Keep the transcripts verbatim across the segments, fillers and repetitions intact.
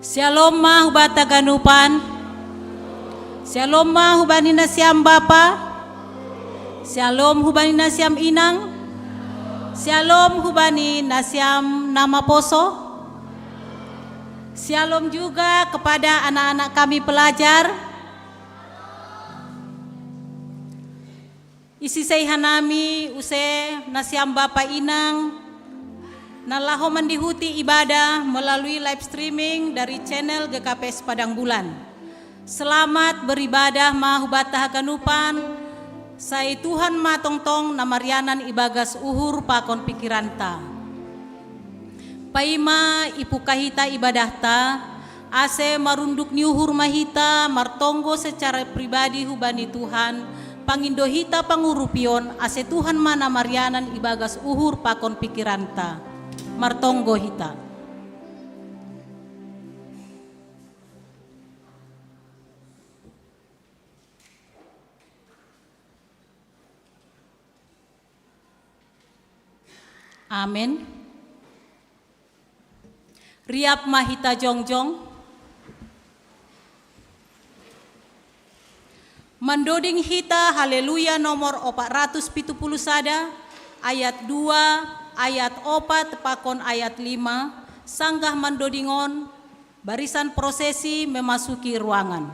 Syalom ma hubata ganupan. Syalom ma hubani nasiam bapa. Syalom hubani nasiam inang. Syalom hubani nasiam na maposo. Syalom juga kepada anak-anak kami pelajar. Isisei hanami use nasiam bapa inang na laho mandihuti ibadah melalui live streaming dari channel G K P S Padang Bulan. Selamat beribadah ma hubata haganupan, sai Tuhan ma tongtong na marianan ibagas uhur pakon pikiranta. Paima ipuka hita ibadahta, ase marunduk ni uhur ma hita martonggo secara pribadi hubani Tuhan, pangindo hita pangurupion, ase Tuhan ma na marianan ibagas uhur pakon pikiranta. Martonggo hita. Amen. Riap ma hita jongjong. Mandoding hita Haleluya nomor opat ratus pitu puluh sada, ayat dua, ayat opat pakon ayat lima, sanggah mandodingon, barisan prosesi memasuki ruangan.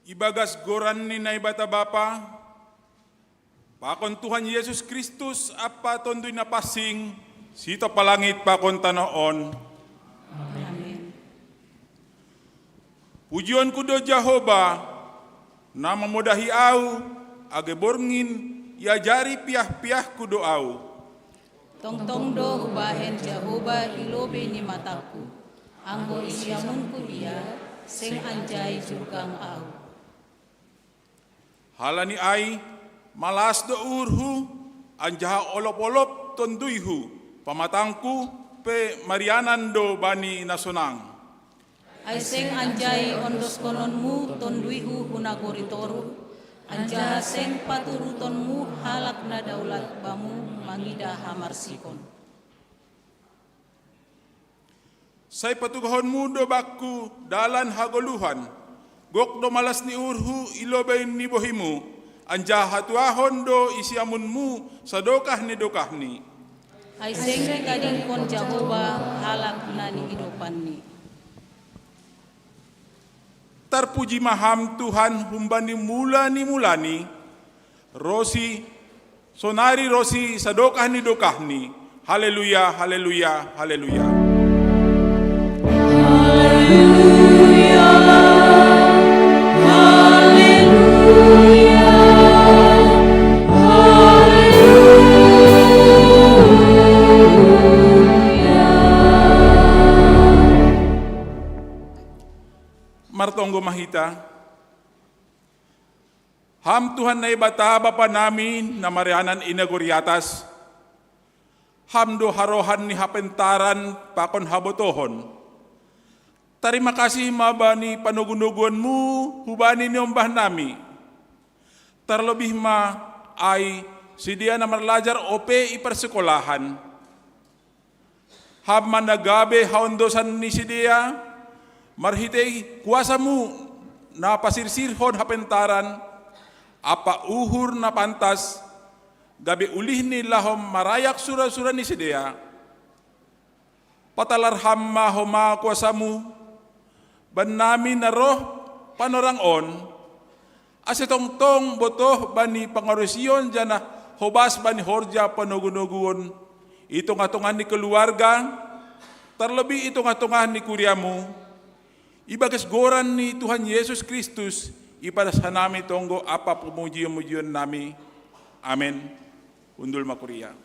Ibagas goran ni Naibata Bapa, pakon Tuhan Jesus Kristus ampa Tonduy Napansing, sitop langit pakon tanoh on. Amen. Pujionku do Jahowa, na mamodahi ahu, age borngin iajari piah-piahku do ahu. Tongtong do hubahen Jahowa i lobei ni matangku, anggo i siamunku ia, seng anjai jurgang ahu. Halani ai, malas do uhurhu, anjaha olop-olop tonduyhu, pamatangku pe marianan do bani na sonang. Ai seng anjai ondoskononmu tonduyhu hu nagori toruh, anjaha seng paturutonmu halak na daulat bamu mangida hamarsikon. Sai patugahonmu do bakku dalan hagoluhan, gok do malas ni uhurhu i lobei ni bohimu, anjaha hatuahon do i siamunmu sadokah ni dokahni. Ai seng ditadingkon Jahowa halak na niidopanni. Tarpuji ma Ham Tuhan humbani mula ni mulani, ronsi sonari ronsi sadokah ni dokahni. Haleluya, haleluya, haleluya. Haleluya, haleluya. Ham Tuhan Naibata Bapa nami na marianan i nagori atas, Ham do harohan ni hapentaran pakon habotohon. Tarima kasih ma bani panogunoguonmu hubani niombah nami. Tarlobih ma ai sidea na marlajar ope i parsikolahan. Ham ma na gabe haondosan ni sidea, marhitei kuasamu na pasirsirhon hapentaran, ampa uhur na pantas, gabe ulihni laho marayak sura-sura ni sidea. Patalar Ham ma homa kuasamu, bannami na roh panorang on, ase tongtong botoh bani pangarusion janah hobas bani horja panogunoguon, i tongah-tongah ni keluarga, tarlobih i tongah-tongah ni kuriamu, ibagas goran ni Tuhan Yesus Kristus, ipadas hanami tonggo ampa pamujion-mujion nami. Amen. Hundul ma kuria.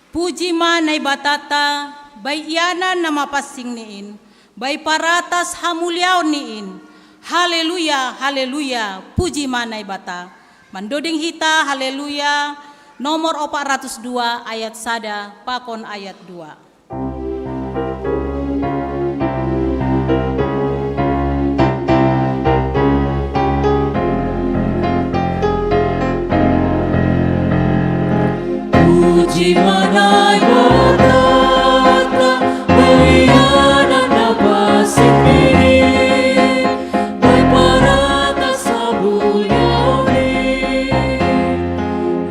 Puji ma Naibatata, bai ianan na mapansing ni in, bai paratas hamuliaon ni in. Haleluya, haleluya, puji ma Naibata. Mandoding hita haleluya, nomor opat ratus dua ayat sada pakon ayat dua. Puji ma Naibata, bai ianan na pansing ni in, bai paratas hamuliaon ni in.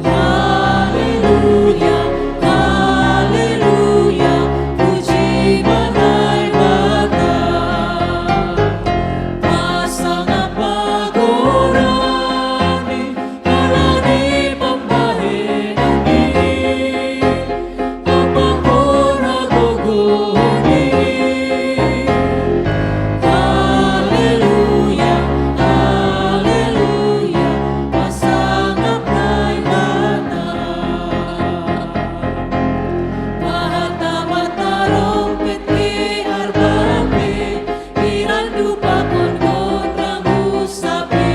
Haleluya, haleluya, puji ma Naibata. Pasangap ma goran ni, halani pambahenan ni, ampa goran gogo ni. Haleluya, haleluya, pasangap Naibata. Pahat ma tarompet pe, arba pe, pirandu pakon gondang, husap pe,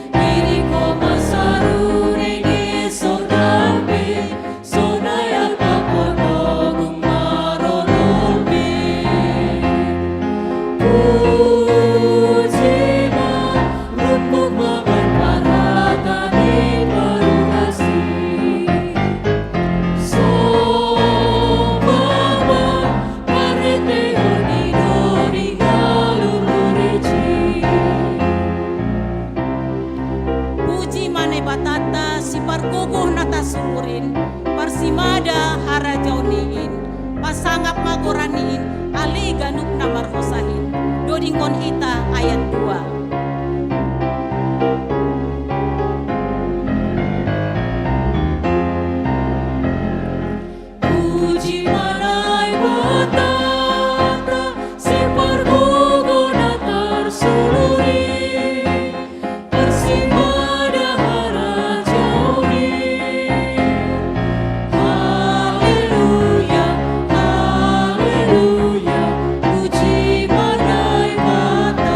dirion ma saru nege sorda pe, sonai ampa pakon ogung maroron pe. Puji ma, rungkung ma bani parhata ni paruhasi. Sombah ma, parhitehon ni doding na lurlur i. Puji ma Naibatata, sipargogoh na tarsururin, parsimada harajaon ni in, pasangap ma goran ni in, ale ganup na marhosahin. Dodingkon hita ayat dua. Puji ma Naibatata, sipargogoh na tarsururin, parsimada harajaon ni. Haleluya, haleluya, puji ma Naibata.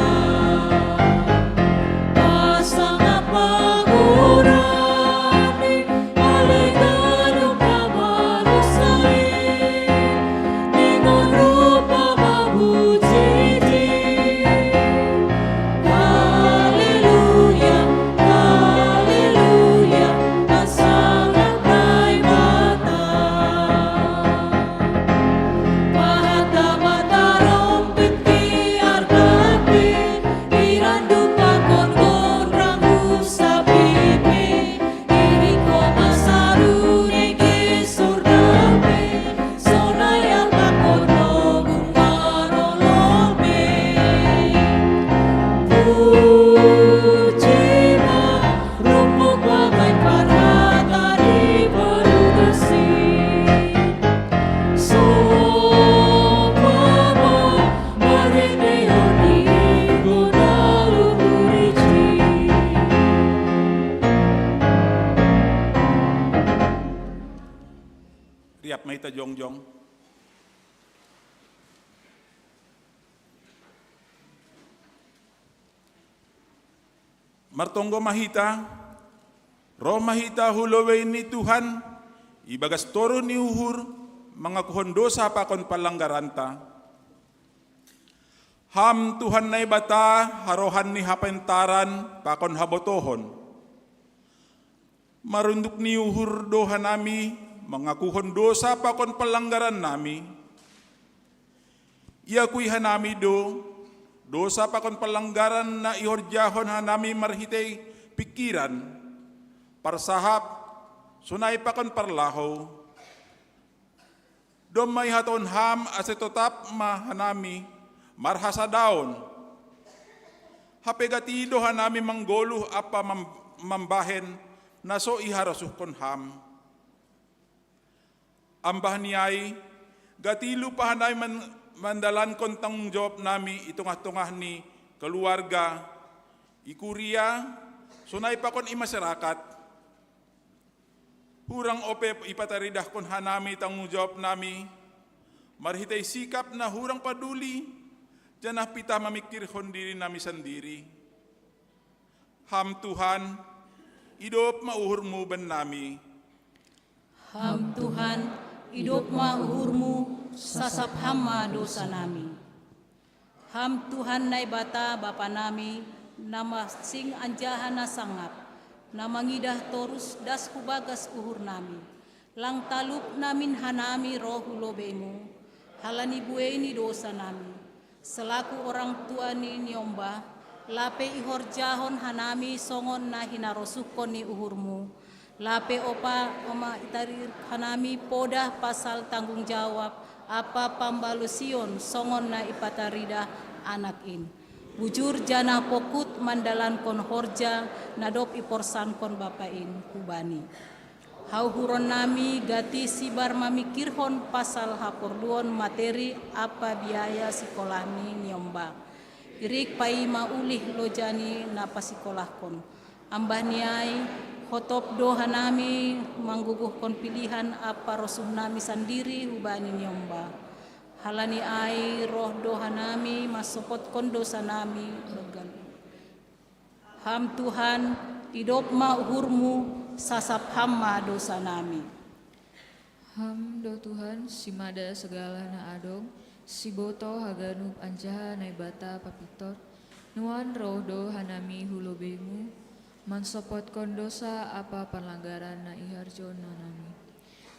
Martonggo ma hita, roh ma hita hu lobei ni Tuhan, ibagas toruh ni uhur, mangakuhon dosa pakon panlanggaranta. Ham Tuhan Naibata, harohan ni hapentaran pakon habotohon. Marunduk ni uhur do hanami, mangakuhon dosa pakon panlanggarannami. Iakui hanami do, dosa pakon panlanggaran na ihorjahon hanami marhitei pingkiran, parsahap, sonai pakon parlahou. Domma ihatahon ham ase totap ma hanami marhasadaon. Hape gati do hanami manggoluh ampa mam-, mambahen na so iharosuhkon ham. Ambah ni ai, gati lupa hanami man-, mandalankon tanggung jawab nami i tongah-tongah ni keluarga, i kuria, sonai pakon i masyarakat. Hurang ope ipataridahkon hanami tanggung jawab nami, marhitei sikap na hurang paduli, janah pitah mamingkirhon diri nami sandiri. Ham Tuhan, idop ma uhurmu bannami. Ham Tuhan, idop ma uhurmu, sasap ham ma dosa nami. Ham Tuhan Naibata Bapa nami, na mansing anjaha na sangap, na mangidah torus das hu bagas uhur nami. Lang talup namin hanami roh hu lobeimu, halani buei ni dosa nami. Selaku orang tua ni niombah, lape ihorjahon hanami songon na hinarosuhkon ni uhurmu, lape opa oma itarir hanami podah pasal tanggung jawab ampa pambalusion songon na ipataridah anak in. Bujur janah pokut mandalankon horja na dob iporsankon bapa in hubani. Hauhuron nami gati sibar mamingkirhon pasal haporluon materi ampa biaya sikolah ni niombah. Irik paima ulih loja ni na pasikolahkon. Ambah ni ai, hotop do hanami mangguguhkon pilihan ampa rosuh nami sandiri hubani niombah. Halani ai roh do hanami mansopotkon dosa nami banggal. Ham Tuhan, idop ma uhurmu, sasap ham ma dosa nami. Ham do Tuhan, simada sagala na adong, sibotoh haganup anjaha Naibata papintor, nuan roh do hanami hu lobeimu, mansopotkon dosa ampa panlanggaran na iharjohon hanami.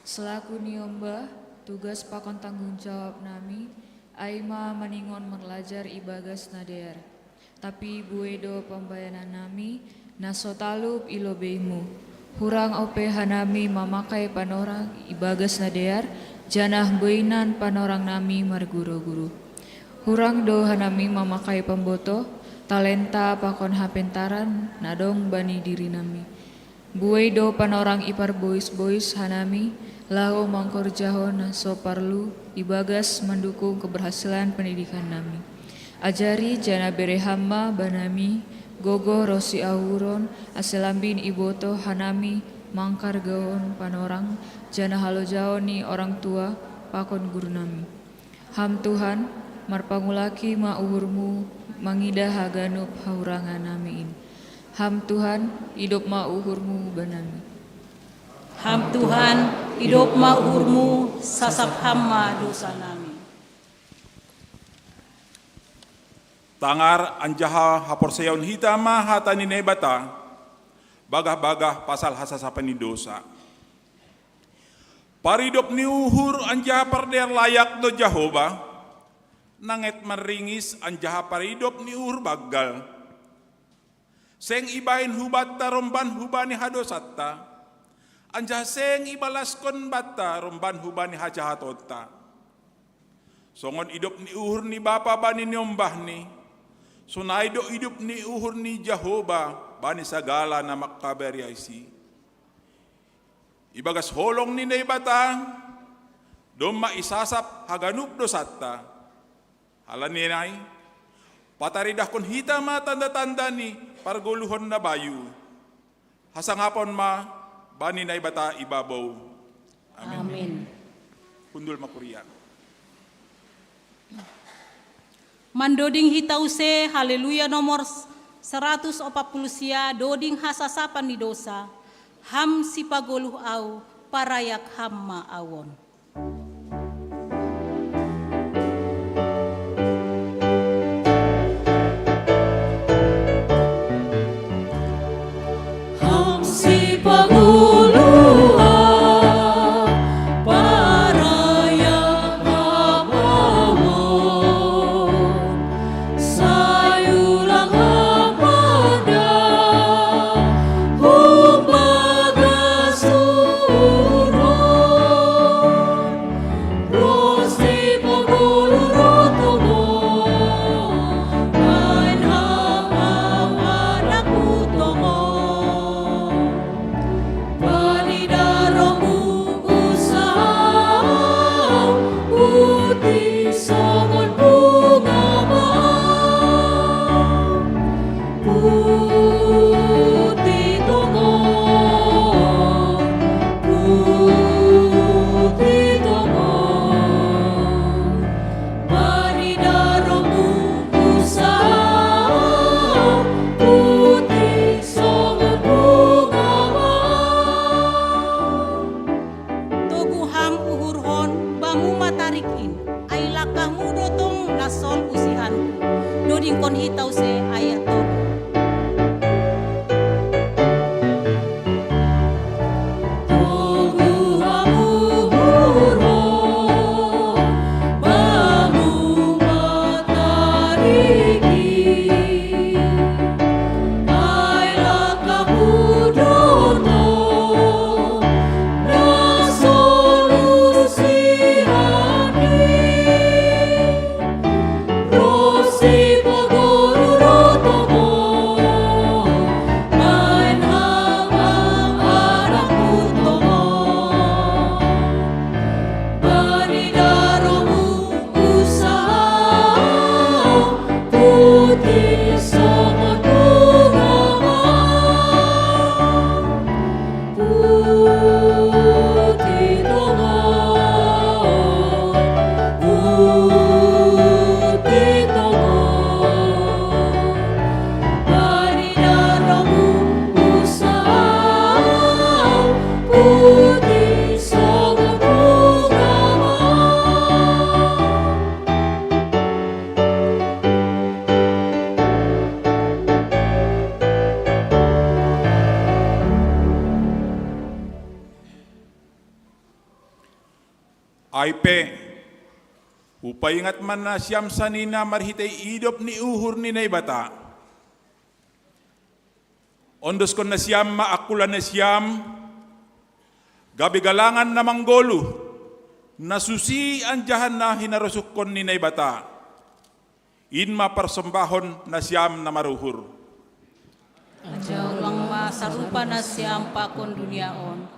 Selaku niombah, tugas pakon tanggung jawab nami, ai ma maningon marlajar ibagas na dear. Tapi buei do pambahenan nami, na so talup i lobeimu. Hurang ope hanami mamakai panorang ibagas na dear, janah bueinan panorang nami marguru-guru. Hurang do hanami mamakai pambotoh, talenta pakon hapentaran, na dong bani diri nami. Buei do panorang iparbois-bois hanami, laho mangkorjahon na so parlu, ibagas mandukung keberhasilan pendidikan nami. Ajari janah bere ham ma banami, gogoh roh siahuron, ase lambin ibotoh hanami, mangkargahon panorang, janah halojaon ni orang tua, pakon guru nami. Ham Tuhan, marpangulaki ma uhurmu, mangidah haganup hahurangan nami in. Ham Tuhan, idop ma uhurmu banami. Ham Tuhan, idop ma uhurmu, sasap ham ma dosa nami. Tangar anjaha haporseaon hita ma hata ni Naibata, bagah-bagah pasal hasasapan ni dosa. Paridop ni uhur anjaha pardear layak do Jahowa, nanget marringis anjaha paridop ni uhur banggal. Seng ibahen hubanta romban hubani hadosanta, anjaha seng ibalaskon banta romban hubani hajahatonta. Songon idop ni uhur ni bapa bani niombahni, sonai do idop ni uhur ni Jahowa bani sagala na mangkabariasi. Ibagas holong ni Naibata, domma isasap haganup dosanta. Halani ai, pataridahkon hita ma tanda-tanda ni pargoluhon na bayu. Hasangapon ma bani Naibata ibabou. Amin. Amin. Hundul ma kuria. Mandoding hita use, haleluya nomor Saratus opat pulu sia. Doding hasasapan ni dosa, Ham sipagoluh au, parayak Ham ma au on. Ham sipagoluh au, parayak Ham ma au on. Sai ulang Ham mandai humbani uhurhon, ros sipagoluh roh tongon, bahen Ham au anakmu tongon. Bani darohmu usah au, putih songon bunga ma au. Putih tongon, putih tongon. Bani darohmu usah au, putih songon bunga ma au. Togu Ham uhurhon, bamu ma tarik in, ai langkahmu do tong na solbu sihanku. Dodingkon hita use ayat tolu. Togu Ham uhurhon, bamu ma tarik in, ai langkahmu do tong na solbu sihanku. Ros sipagoluh roh tongon, bahen Ham au anakmu tongon. Bani darohmu usah au, putih songon bunga ma au. Putih tongon, putih tongon. Bani darohmu usah au, putih songon bunga ma au. Ai pe, hupaingat ma nasiam sanina marhitei idop ni uhur ni Naibata. Ondoskon nasiam ma angkulan nasiam, gabe galangan na manggoluh, na susi anjaha na hinarosuhkon ni Naibata. In ma parsombahon nasiam na maruhur. Anjaha ulang ma sarupa nasiam pakon dunia on,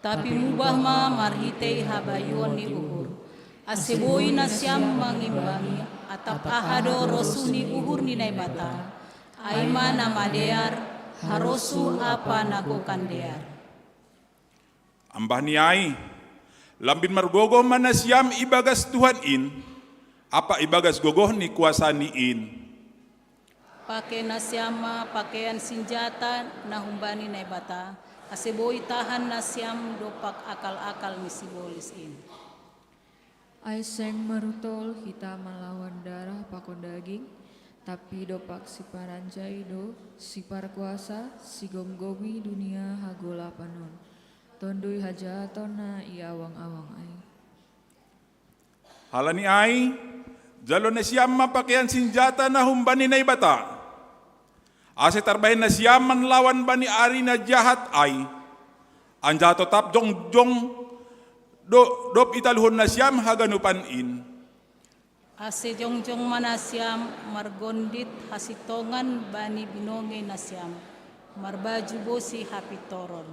tapi mubah ma marhitei habayuon ni uhur, ase boi nasiam mangimbangi atap aha do rosuh ni uhur ni Naibata, ai ma na madear, harosuh ampa na gokan dear. Ambah ni ai, lambin margogoh ma nasiam ibagas Tuhan in, ampa ibagas gogoh ni kuasaNi in. Pake nasiam ma pakean sinjata na humbani Naibata, ase boi tahan nasiam dompak akal-akal ni sibolis in. Ai seng marutol hita manlahon darah pakon daging, tapi dompak siparanjai do, siparkuasa, sigomgomi dunia hagolapan on, tonduy hajahaton na i awang-awang ai. Halani ai, jalo nasiam ma pakean sinjata na humbani Naibata, ase tarbahen nasiam manlawan bani ari na jahat ai, anjaha totap jongjong do, dob italuhon nasiam haganupan in. Ase jongjong ma nasiam margondit hasintongan bani binongei nasiam, marbaju bosi hapintoron.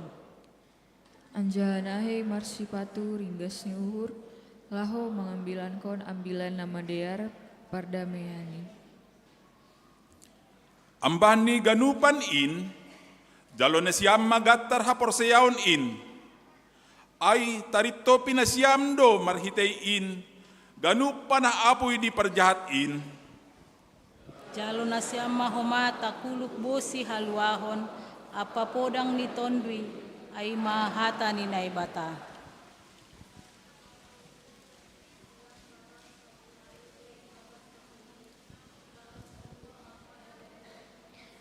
Anjaha nahei marsipatu ringgas ni uhur, laho mangambilankon ambilan na madear pardameian i. Ambah ni ganupan in, jalo nasiam ma gantar haporseaon in. Ai tarintopi nasiam do marhitei in ganup panah apui ni parjahat in. Jalo nasiam ma homa takuluk bosi haluahon, ampa podang ni Tonduy, ai ma hata ni Naibata.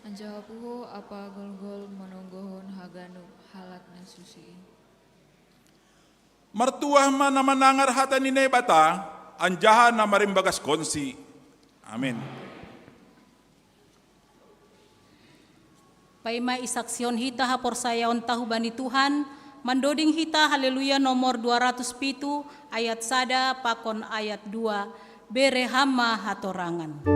Anjaha puho ampa golgol manonggohon haganup halak na suci i. Martuah ma na manangar hata ni Naibata, anjaha na marimbagaskonsi. Amin. Paima isaksihon hita haporsayaonta hubani Tuhan, mandoding hita Haleluya nomor dua ratus pitu ayat sada pakon ayat dua, bere Ham ma hatorangan.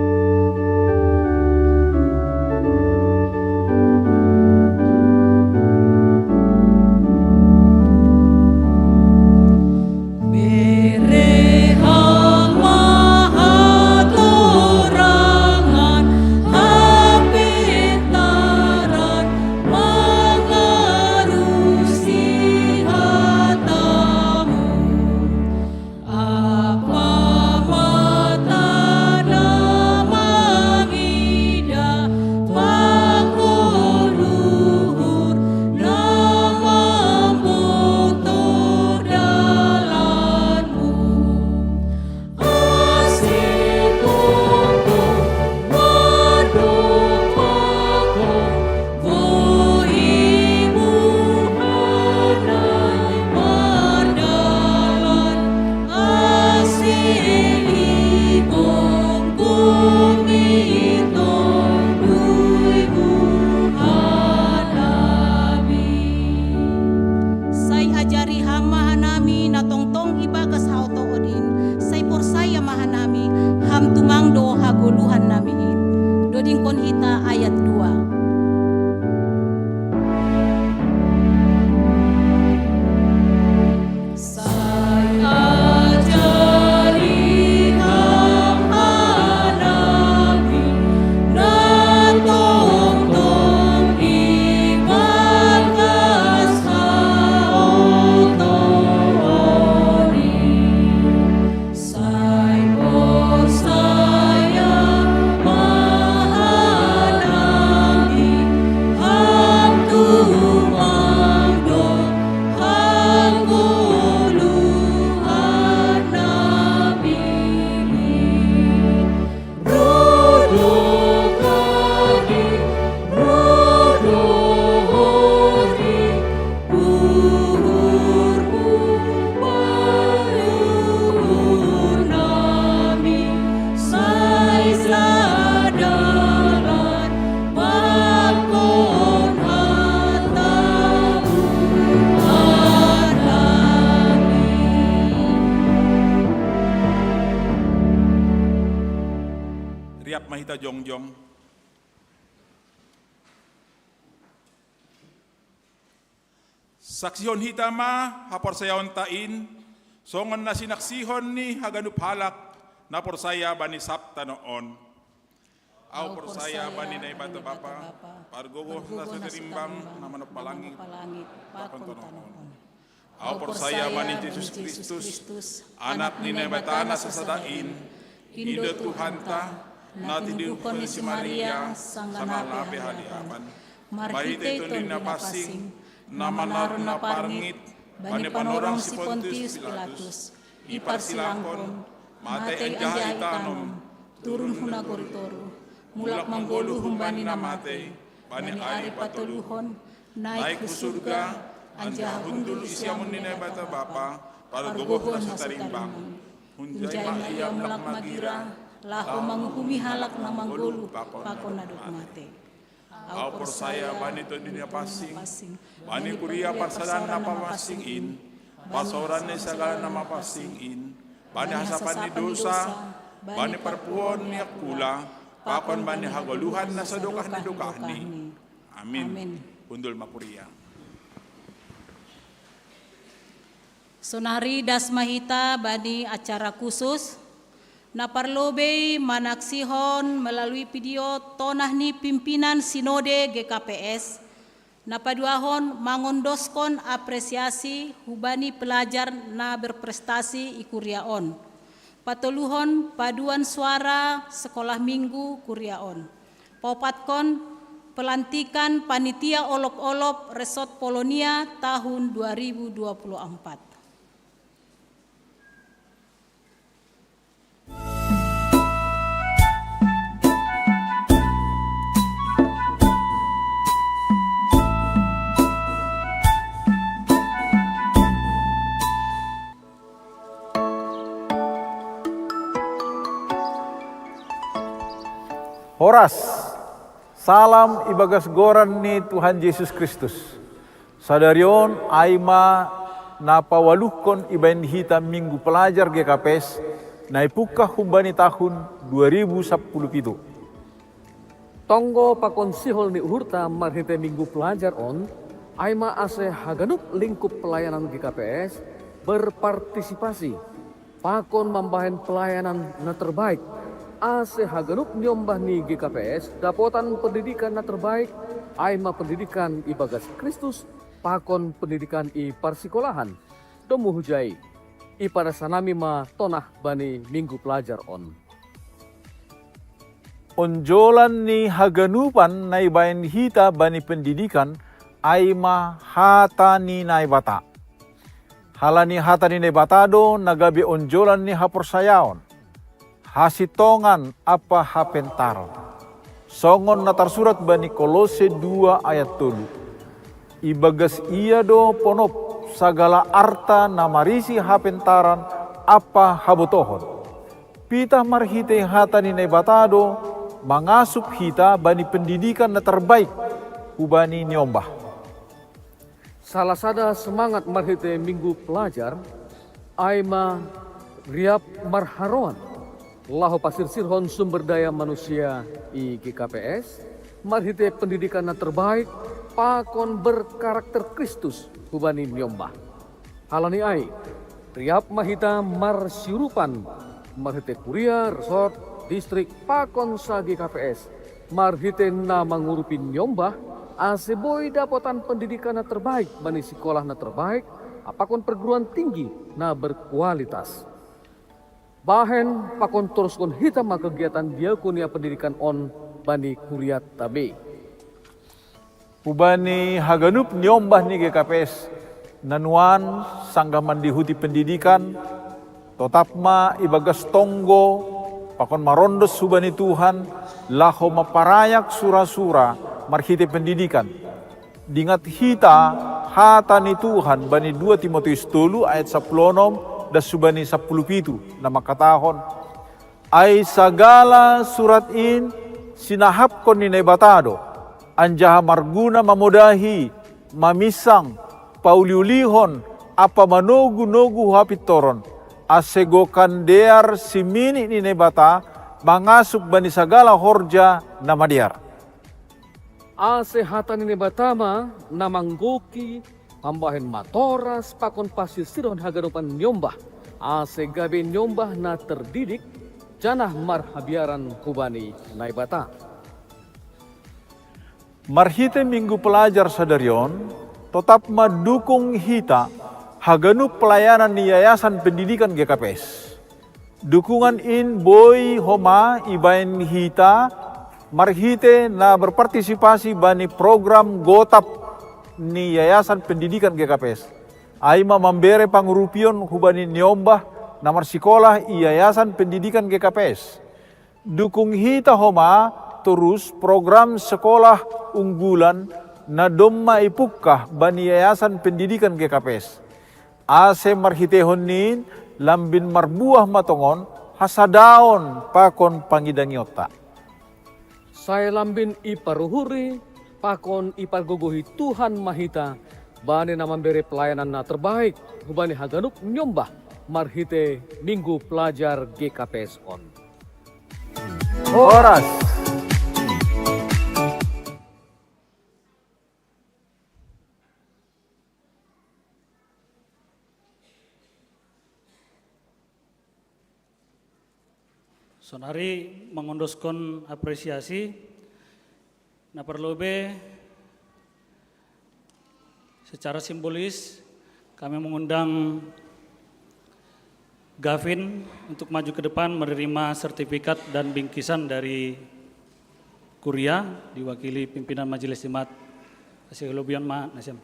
Sai ajari Ham ma hanami na tongtong ibagas haotoon in, sai porsaya ma hanami Ham tumang do hagoluhan nami in. Dodingkon hita ayat dua. Riap ma hita jongjong. Saksihon hita ma haporsayaonta in, songon na sinaksihon ni haganup halak na porsaya bani sab tanoh on. Ahu porsaya bani Naibata Bapa, pargogoh na so tarimbang, na manompa langit pakon tanoh on. Ahu porsaya bani Jesus Kristus, Anak ni Naibata na sasada in, indo Tuhanta, na tinubuhkon ni si Maria, sanga lape haliapan. Marhitei Tondi Napansing, na manaruh na parngit bani panorang si Pontius Pilatus, iparsilangkon, matei anjaha itanom, turun hu nagori toruh, mulak manggoluh humbani na matei, bani ari patoluhon, naik hu surga, anjaha hundul di siamun ni Naibata Bapa, pargogoh na so tarimbang. Hunjai ma Ia mulak magira, laho manguhumi halak na manggoluh pakon na dob matei. Ahu porsaya bani Tondi Napansing, bani kuria parsadaan na mapansing in, parsaoran ni sagala na mapansing in, bani hasapan ni dousa, bani parpuhoon ni angkula, pakon bani hagoluhan na sadokah ni dokahni. Amin. Hundul ma kuria. Sonari das ma hita bani acara khusus, na parlobei manaksihon melalui video tonah ni pimpinan Sinode G K P S, na paduahon mangondoskon apresiasi hubani pelajar na berprestasi i kuria on. Patoluhon paduan suara sekolah minggu kuria on. Paopatkon pelantikan panitia olop-olop Resort Polonia tahun dua ribu dua puluh empat. Horas, salam ibagas goran ni Tuhan Jesus Kristus. Sadari on ai ma na pawaluhkon ibaen hita Minggu Pelajar G K P S na ipungkah humbani tahun dua ribu sampulu pitu. Tonggo pakon sihol ni uhurta marhite Minggu Pelajar on, ai ma ase haganup lingkup pelayanan G K P S berpartisipasi pakon mambahen pelayanan na terbaik, ase haganup niombah ni G K P S dapotan pendidikan na terbaik, ai ma pendidikan ibagas Kristus pakon pendidikan i parsikolahan. Domu hujai, ipadas hanami ma tonah bani Minggu Pelajar on. Onjolan ni haganupan na ibaen hita bani pendidikan ai ma hata ni Naibata. Halani hata ni Naibata do na gabe onjolan ni haporsayaon, hasintongan ampa hapentaron. Songon na tarsurat bani Kolose dua ayat tolu. Ibagas ia do ponop sagala arta na marisi hapentaran ampa habotohon. Pitah marhitei hata ni Naibata do mangasup hita bani pendidikan na terbaik hubani niombah. Salah sada semangat marhitei Minggu Pelajar ai ma riap marharoan laho pasirsirhon sumber daya manusia i G K P S marhitei pendidikan na terbaik pakon berkarakter Kristus hubani niombah. Halani ai, riap ma hita marsiurupan marhitei kuria, resort, distrik pakon sa G K P S marhitei na mangurupi niombah, ase boi dapotan pendidikan na terbaik bani sikolah na terbaik pakon perguruan tinggi na berkualitas. Bahen pakon toruskon hita ma kegiatan diakonia pendidikan on bani kuriatta be. Hubani haganup niombah ni G K P S na nuan sanggah mandihuti pendidikan, totap ma ibagas tonggo pakon marondos hubani Tuhan, laho maparayak sura-sura marhitei pendidikan. Dingat hita hata ni Tuhan bani dua Timoteus tolu ayat sampulu onom das hubani sampulu pitu na mangkatahon, ai sagala surat in sinahapkon ni Naibata do, anjaha marguna mamodahi, maminsang, pauliulihon, ampa manogu-nogu hapintoron, ase gokan dear siminik ni Naibata mangasup bani sagala horja na madear. Ase hata ni Naibata ma na manggohi mambahen matoras pakon pasirsirhon haganupan niombah, ase gabe niombah na terdidik janah marhabiaran hubani Naibata. Marhitei Minggu Pelajar sadari on, totap ma dukung hita haganup pelayanan ni Yayasan Pendidikan G K P S. Dukungan in boi homa ibaen hita marhitei na berpartisipasi bani program gotap ni Yayasan Pendidikan G K P S, ai ma mambere pangurupion hubani niombah na marsikolah i Yayasan Pendidikan G K P S. Dukung hita homa torus program sekolah unggulan na domma ipungkah bani Yayasan Pendidikan G K P S. Ase marhiteihon ni in lambin marbuah ma tongon hasadaon pakon pangidangionta. Sai lambin iparuhuri pakon ipargogohi Tuhan ma hita bani na mambere pelayanan na terbaik hubani haganup niombah marhitei Minggu Pelajar G K P S on. Horas. Sonari mangondoskon apresiasi, na parlobei secara simbolis kami mengundang Gavin untuk maju ke depan menerima sertifikat dan bingkisan dari Kuria, diwakili pimpinan Majelis Jemaat Asia Hulubion Ma Nasem.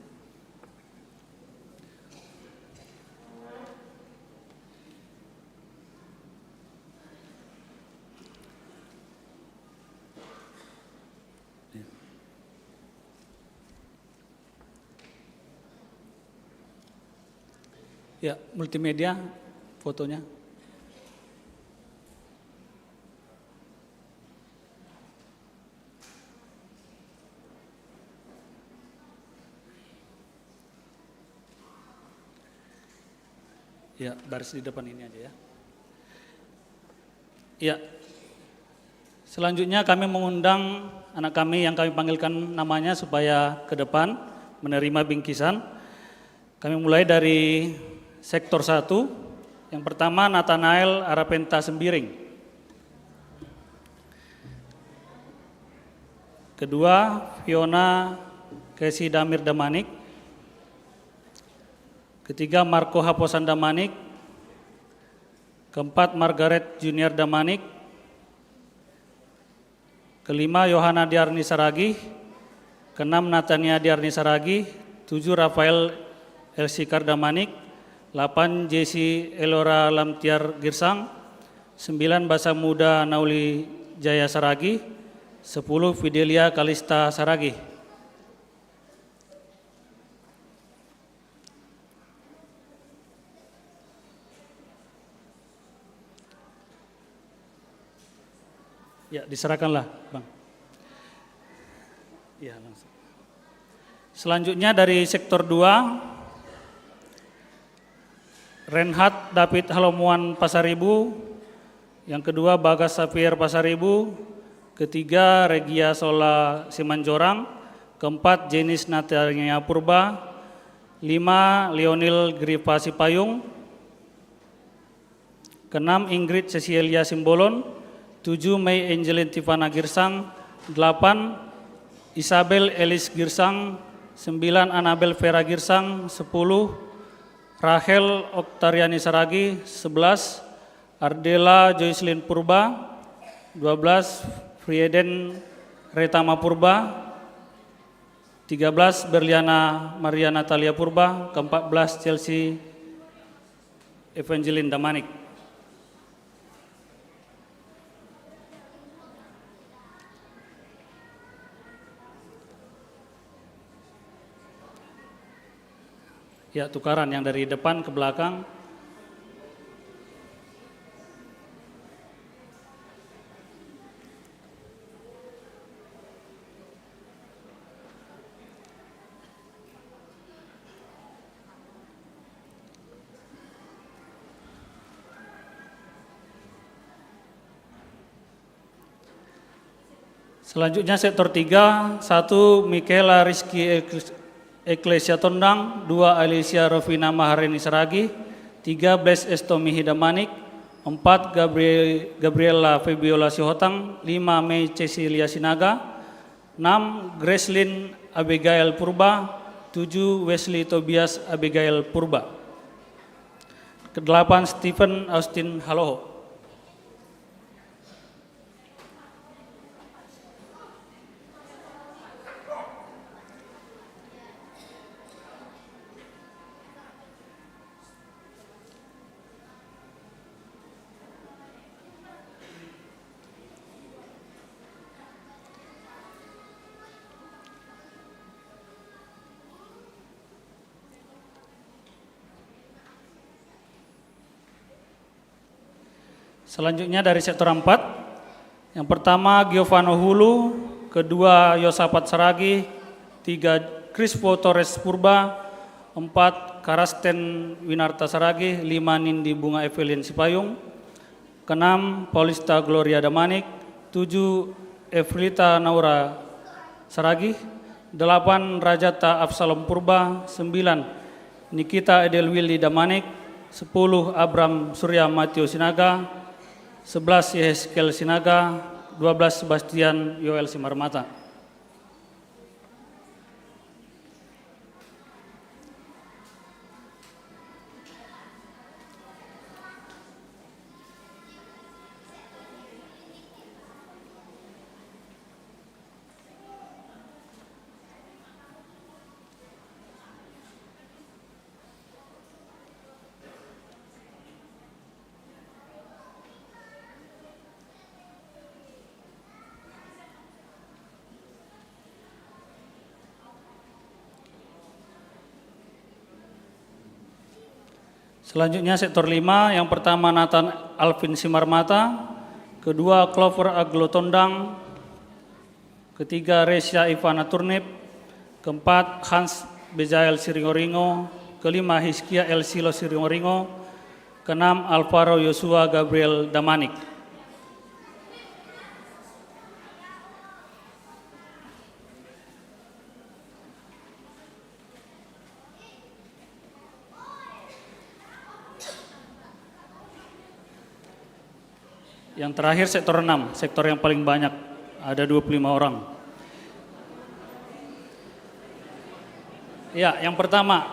Ya, multimedia fotonya. Ya, baris di depan ini aja ya. Ya. Selanjutnya kami mengundang anak kami yang kami panggilkan namanya supaya ke depan menerima bingkisan. Kami mulai dari sektor satu. Yang pertama Nathanael Arapenta Sembiring. Kedua Fiona Kesi Damir Damanik. Ketiga Marco Haposan Damanik. Keempat Margaret Junior Damanik. Kelima Yohana Diarni Saragih. Keenam Natania Diarni Saragih. Tujuh Rafael Elsikar Damanik. Delapan Jesse Elora Lamtiar Girsang. Sembilan Basa Muda Nauli Jaya Saragih. Sepuluh Fidelia Kalista Saragih. Ya, diserahkanlah, Bang. Ya, langsung. Selanjutnya dari sektor dua, Renhat David Halomuan Pasaribu, yang kedua Bagas Safir Pasaribu, ketiga Regia Sola Simanjorang, keempat Jenis Natania Purba, lima Lionel Gripa Sipayung, keenam Ingrid Cecilia Simbolon, tujuh Mei Angelin Tivana Girsang, delapan Isabel Elis Girsang, sembilan Anabel Vera Girsang, sepuluh Rahel Oktariani Saragi, sebelas Ardela Joycelyn Purba, dua belas Frieden Retama Purba, tiga belas Berliana Maria Natalia Purba, keempat belas Chelsea Evangeline Damanik. Ya, tukaran yang dari depan ke belakang. Selanjutnya sektor tiga, satu Michaela Rizky Ekles- Eklesia Tondang, dua Alicia Rofina Mahareni Saragi, tiga Bles Estomi Hidamanik, empat Gabri- Gabriela Febiola Sihotang, lima Mei Cecilia Sinaga, enam Gracelyn Abigail Purba, tujuh Wesley Tobias Abigail Purba, kedelapan Stephen Austin Haloho. Selanjutnya dari sektor empat, yang pertama Giovano Hulu, kedua Yosapat Saragi, tiga Crispo Torres Purba, empat Karasten Winarta Saragi, lima Nindi Bunga Evelyn Sipayung, keenam Paulista Gloria Damanik, tujuh Evelita Naura Saragih, delapan Rajata Absalom Purba, sembilan Nikita Edel Willy Damanik, sepuluh Abram Surya Matio Sinaga, sebelas Yehezkiel Sinaga, dua belas Sebastian Yoel Simarmata. Selanjutnya sektor lima, yang pertama Nathan Alvin Simarmata, kedua Clover Aglotondang, ketiga Resya Ivana Turnip, keempat Hans Bejael Siringoringo, kelima Hizkia El Silo Siringoringo, keenam Alvaro Yosua Gabriel Damanik. Yang terakhir sektor enam, sektor yang paling banyak, ada dua puluh lima orang. Ya, yang pertama,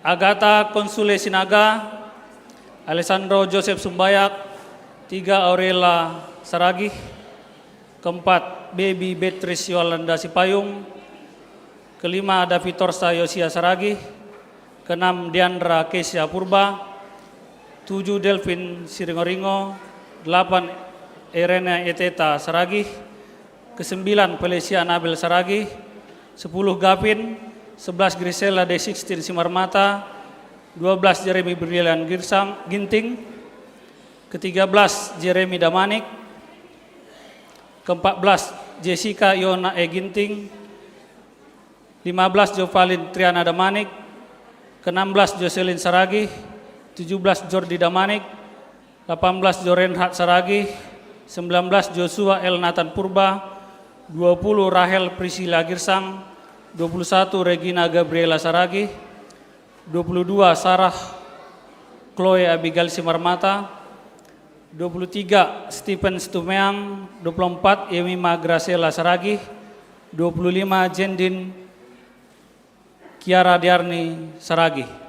Agatha Konsule Sinaga, Alessandro Joseph Sumbayak, tiga Aurela Saragih, keempat Baby Beatrice Yolanda Sipayung, kelima Davitorsa Yosia Saragih, keenam Diandra Kesia Purba, tujuh Delvin Siringoringo, delapan Irene Eteta Saragih, kesembilan Felicia Anabel Saragih, sepuluh Gavin, sebelas Grisela De Sixteen Simarmata, dua belas Jeremy Brilian Girsang, Ginting, ketiga belas Jeremy Damanik, keempat belas Jessica Yona E Ginting, lima belas Jovalin Triana Damanik, keenam belas Jocelyn Saragih, tujuh belas Jordi Damanik, delapan belas Jorenhat Saragih, sembilan belas Joshua El Nathan Purba, dua puluh Rahel Priscilla Girsang, dua puluh satu Regina Gabriela Saragih, dua puluh dua Sarah Chloe Abigail Simarmata, dua puluh tiga Stephen Stumeang, dua puluh empat Yemima Graciela Saragih, dua puluh lima Jendin Kiara Diarni Saragih.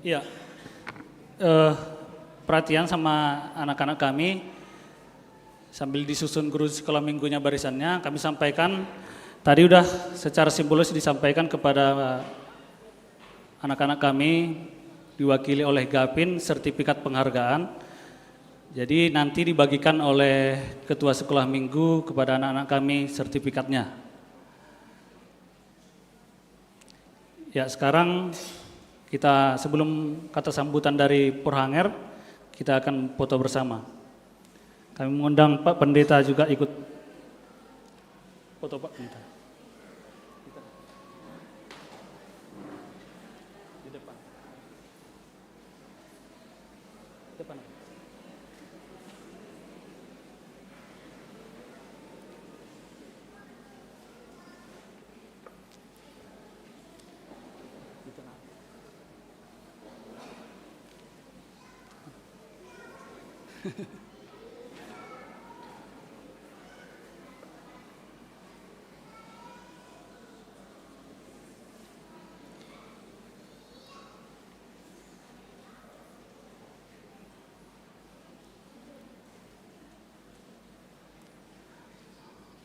Iya. Eh, perhatian sama anak-anak kami, sambil disusun guru sekolah minggunya barisannya, kami sampaikan, tadi udah secara simbolis disampaikan kepada anak-anak kami, diwakili oleh Gavin, sertifikat penghargaan. Jadi nanti dibagikan oleh ketua sekolah minggu kepada anak-anak kami sertifikatnya. Ya, sekarang kita, sebelum kata sambutan dari Porhanger, kita akan foto bersama. Kami mengundang Pak Pendeta juga ikut foto, Pak Pendeta. Di depan. Depan. Di tengah.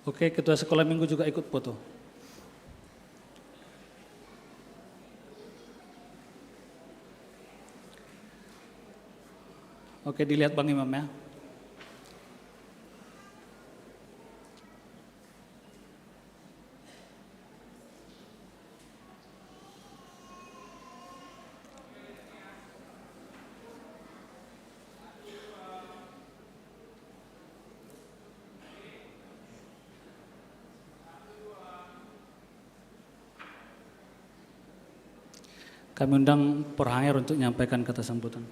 Oke, ketua sekolah minggu juga ikut foto. Oke, dilihat Bang Imam ya. Kami undang Porhanger untuk menyampaikan kata sambutan.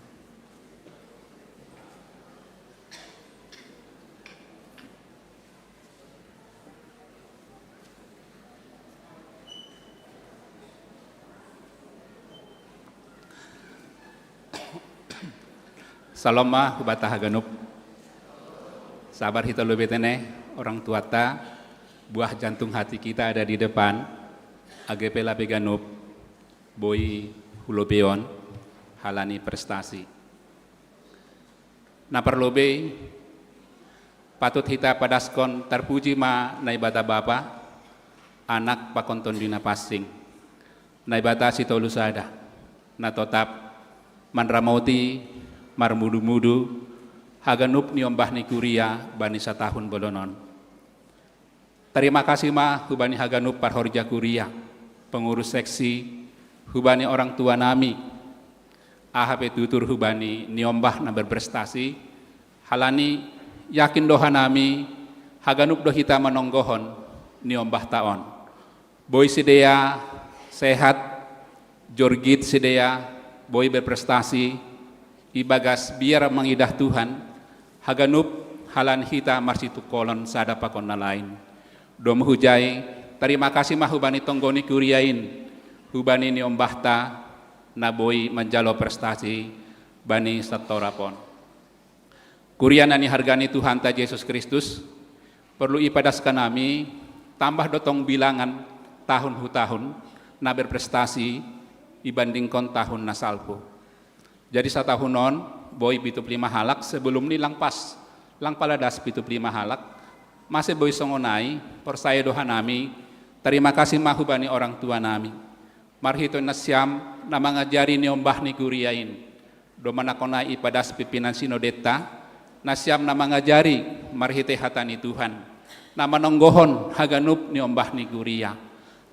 Salom ma hubata haganup. Sabar hita lobei tene, orang tuata, buah jantung hati kita ada di depan, age pe labei ganup, boi hulobeion, halani prestasi. Na parlobei, patut hita padaskon tarpuji ma Naibata Bapa, Anak pakon Tondi Napansing. Naibata sitolu sada, na totap manramoti marmudu-mudu haganup ni ombah ni kuria bani satahun bolonon. Tarima kasih ma hubani haganup parhorja kuria, pengurus seksi, hubani orang tua nami, aha pe tutur hubani ni ombah na berprestasi, halani yakin do hanami, haganup do hita manonggohon ni ombahta on. Boi sidea sehat, jorgit sidea, boi berprestasi, ibagas biar mangidah Tuhan, haganup halani hita marsitungkolon sada pakon na lain. Domu hujai, tarima kasih ma hubani tonggo ni kuria in, hubani ni ombahta, na boi manjalo prestasi, bani satorap on. Kuria na nihargani Tuhanta Jesus Kristus, perlu ipadaskan nami, tambah do tong bilangan tahun hu tahun, na berprestasi, ibandingkon tahun na salpu. Jadi satahun on, boi pitu pulu lima halak, sebelum ni lang pas, lang pala das pitu pulu lima halak, mase boi songon nai, porsaya do hanami, tarima kasih ma hubani orang tua nami. Marhite nasiam na mangajari ni ombah ni kuria in. Domma nakon ai ipadas pimpinan sinodenta, nasiam na mangajari marhite hata ni Tuhan, na manonggohon haganup ni ombah ni kuria.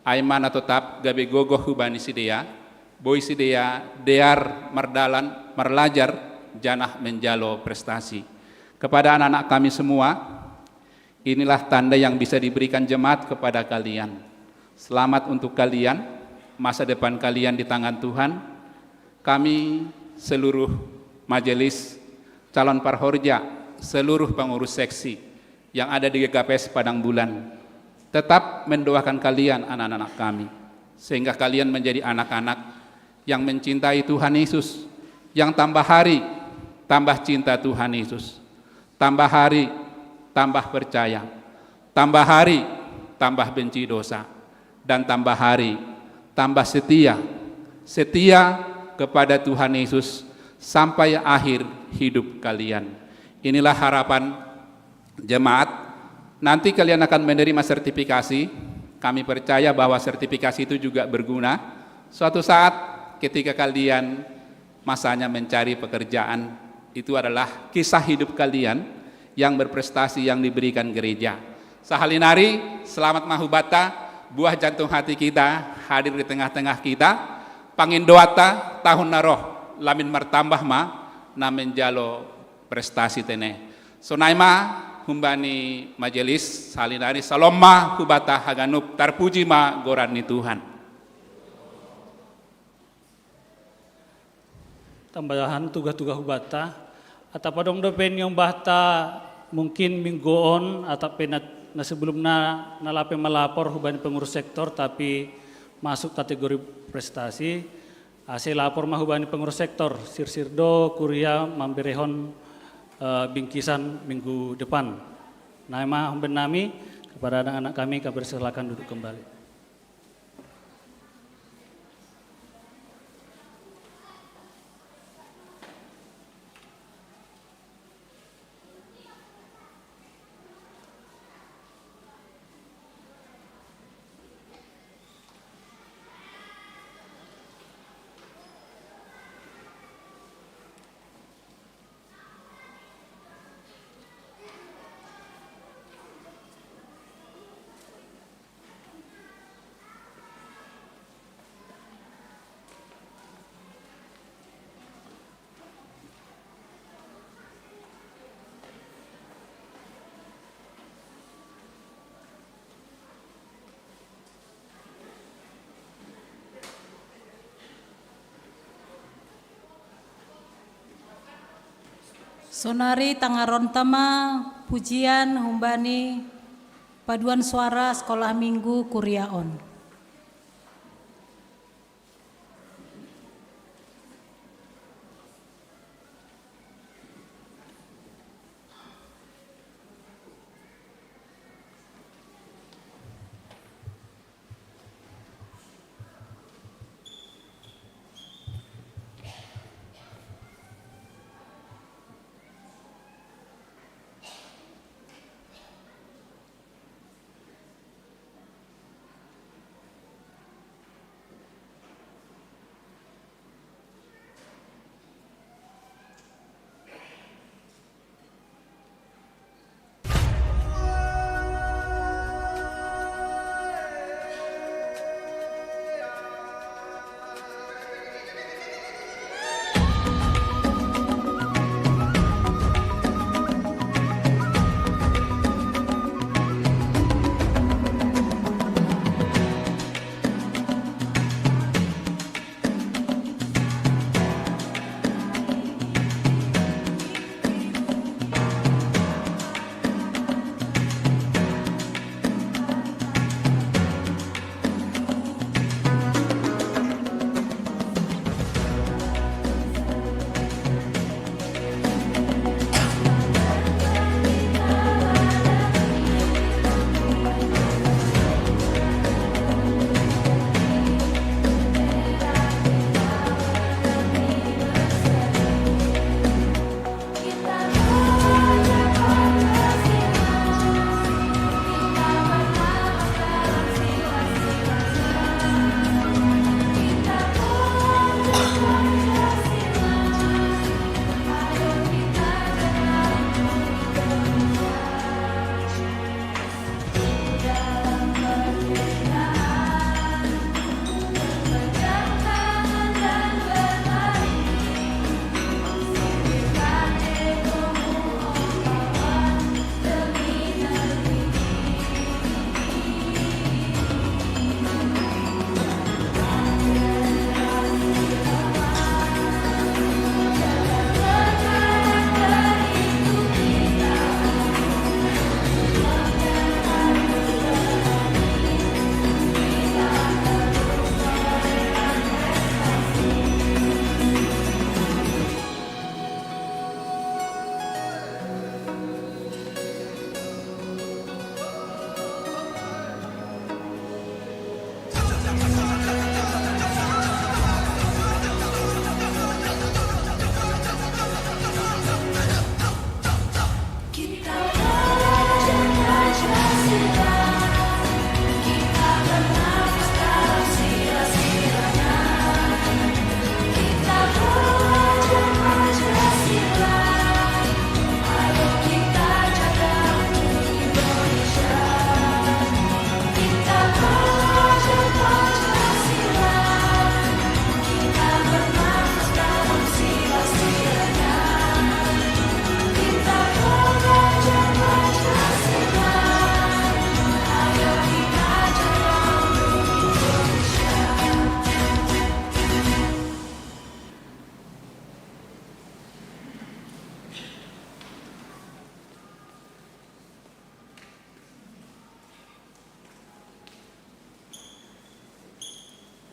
Ai ma na totap gabe gogoh hubani sidea, boi sidea dear mardalan, marlajar, janah menjalo prestasi. Kepada anak-anak kami semua, inilah tanda yang bisa diberikan jemaat kepada kalian. Selamat untuk kalian, masa depan kalian di tangan Tuhan. Kami seluruh majelis, calon parhorja, seluruh pengurus seksi yang ada di G K P S Padang Bulan, tetap mendoakan kalian anak-anak kami, sehingga kalian menjadi anak-anak yang mencintai Tuhan Yesus, yang tambah hari tambah cinta Tuhan Yesus. Tambah hari, tambah percaya. Tambah hari, tambah benci dosa. Dan tambah hari, tambah setia. Setia kepada Tuhan Yesus sampai akhir hidup kalian. Inilah harapan jemaat. Nanti kalian akan menerima sertifikasi. Kami percaya bahwa sertifikasi itu juga berguna. Suatu saat ketika kalian masanya mencari pekerjaan, itu adalah kisah hidup kalian yang berprestasi yang diberikan gereja. Sahali nari, selamat ma hubata, buah jantung hati kita hadir di tengah-tengah kita. Pangindoanta tahun na roh, lamin martambah ma na menjalo prestasi tene. Sonai ma humbani majelis, sahali nari salom ma hubata haganup, tarpuji ma goran ni Tuhan. Tambahan tugah-tugah hubata, atap adong dope ni ombahta mungkin minggu on, atap pe na, na sebelumna na lape malapor hubani pengurus sektor, tapi masuk kategori prestasi, ase lapor ma hubani pengurus sektor, sirsir do kuria mamberehon, eh, bingkisan minggu depan. Nai ma humbani nami, kepada anak-anak kami, kami persilakan duduk kembali. Sonari tangaron ta ma pujian humbani paduan suara Sekolah Minggu Kuria On.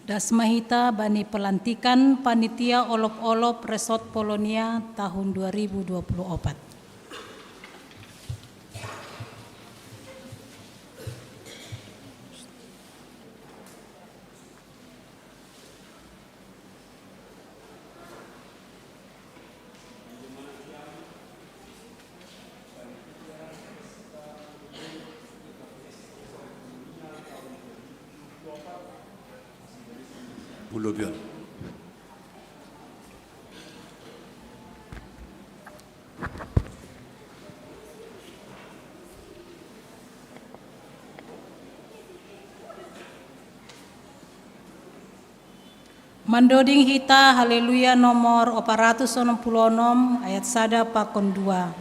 Das ma hita bani pelantikan panitia olop-olop Resort Polonia tahun dua ribu dua puluh opat. Mandoding hita Haleluya nomor opat ratus onom puluh onom, ayat sada pakon dua.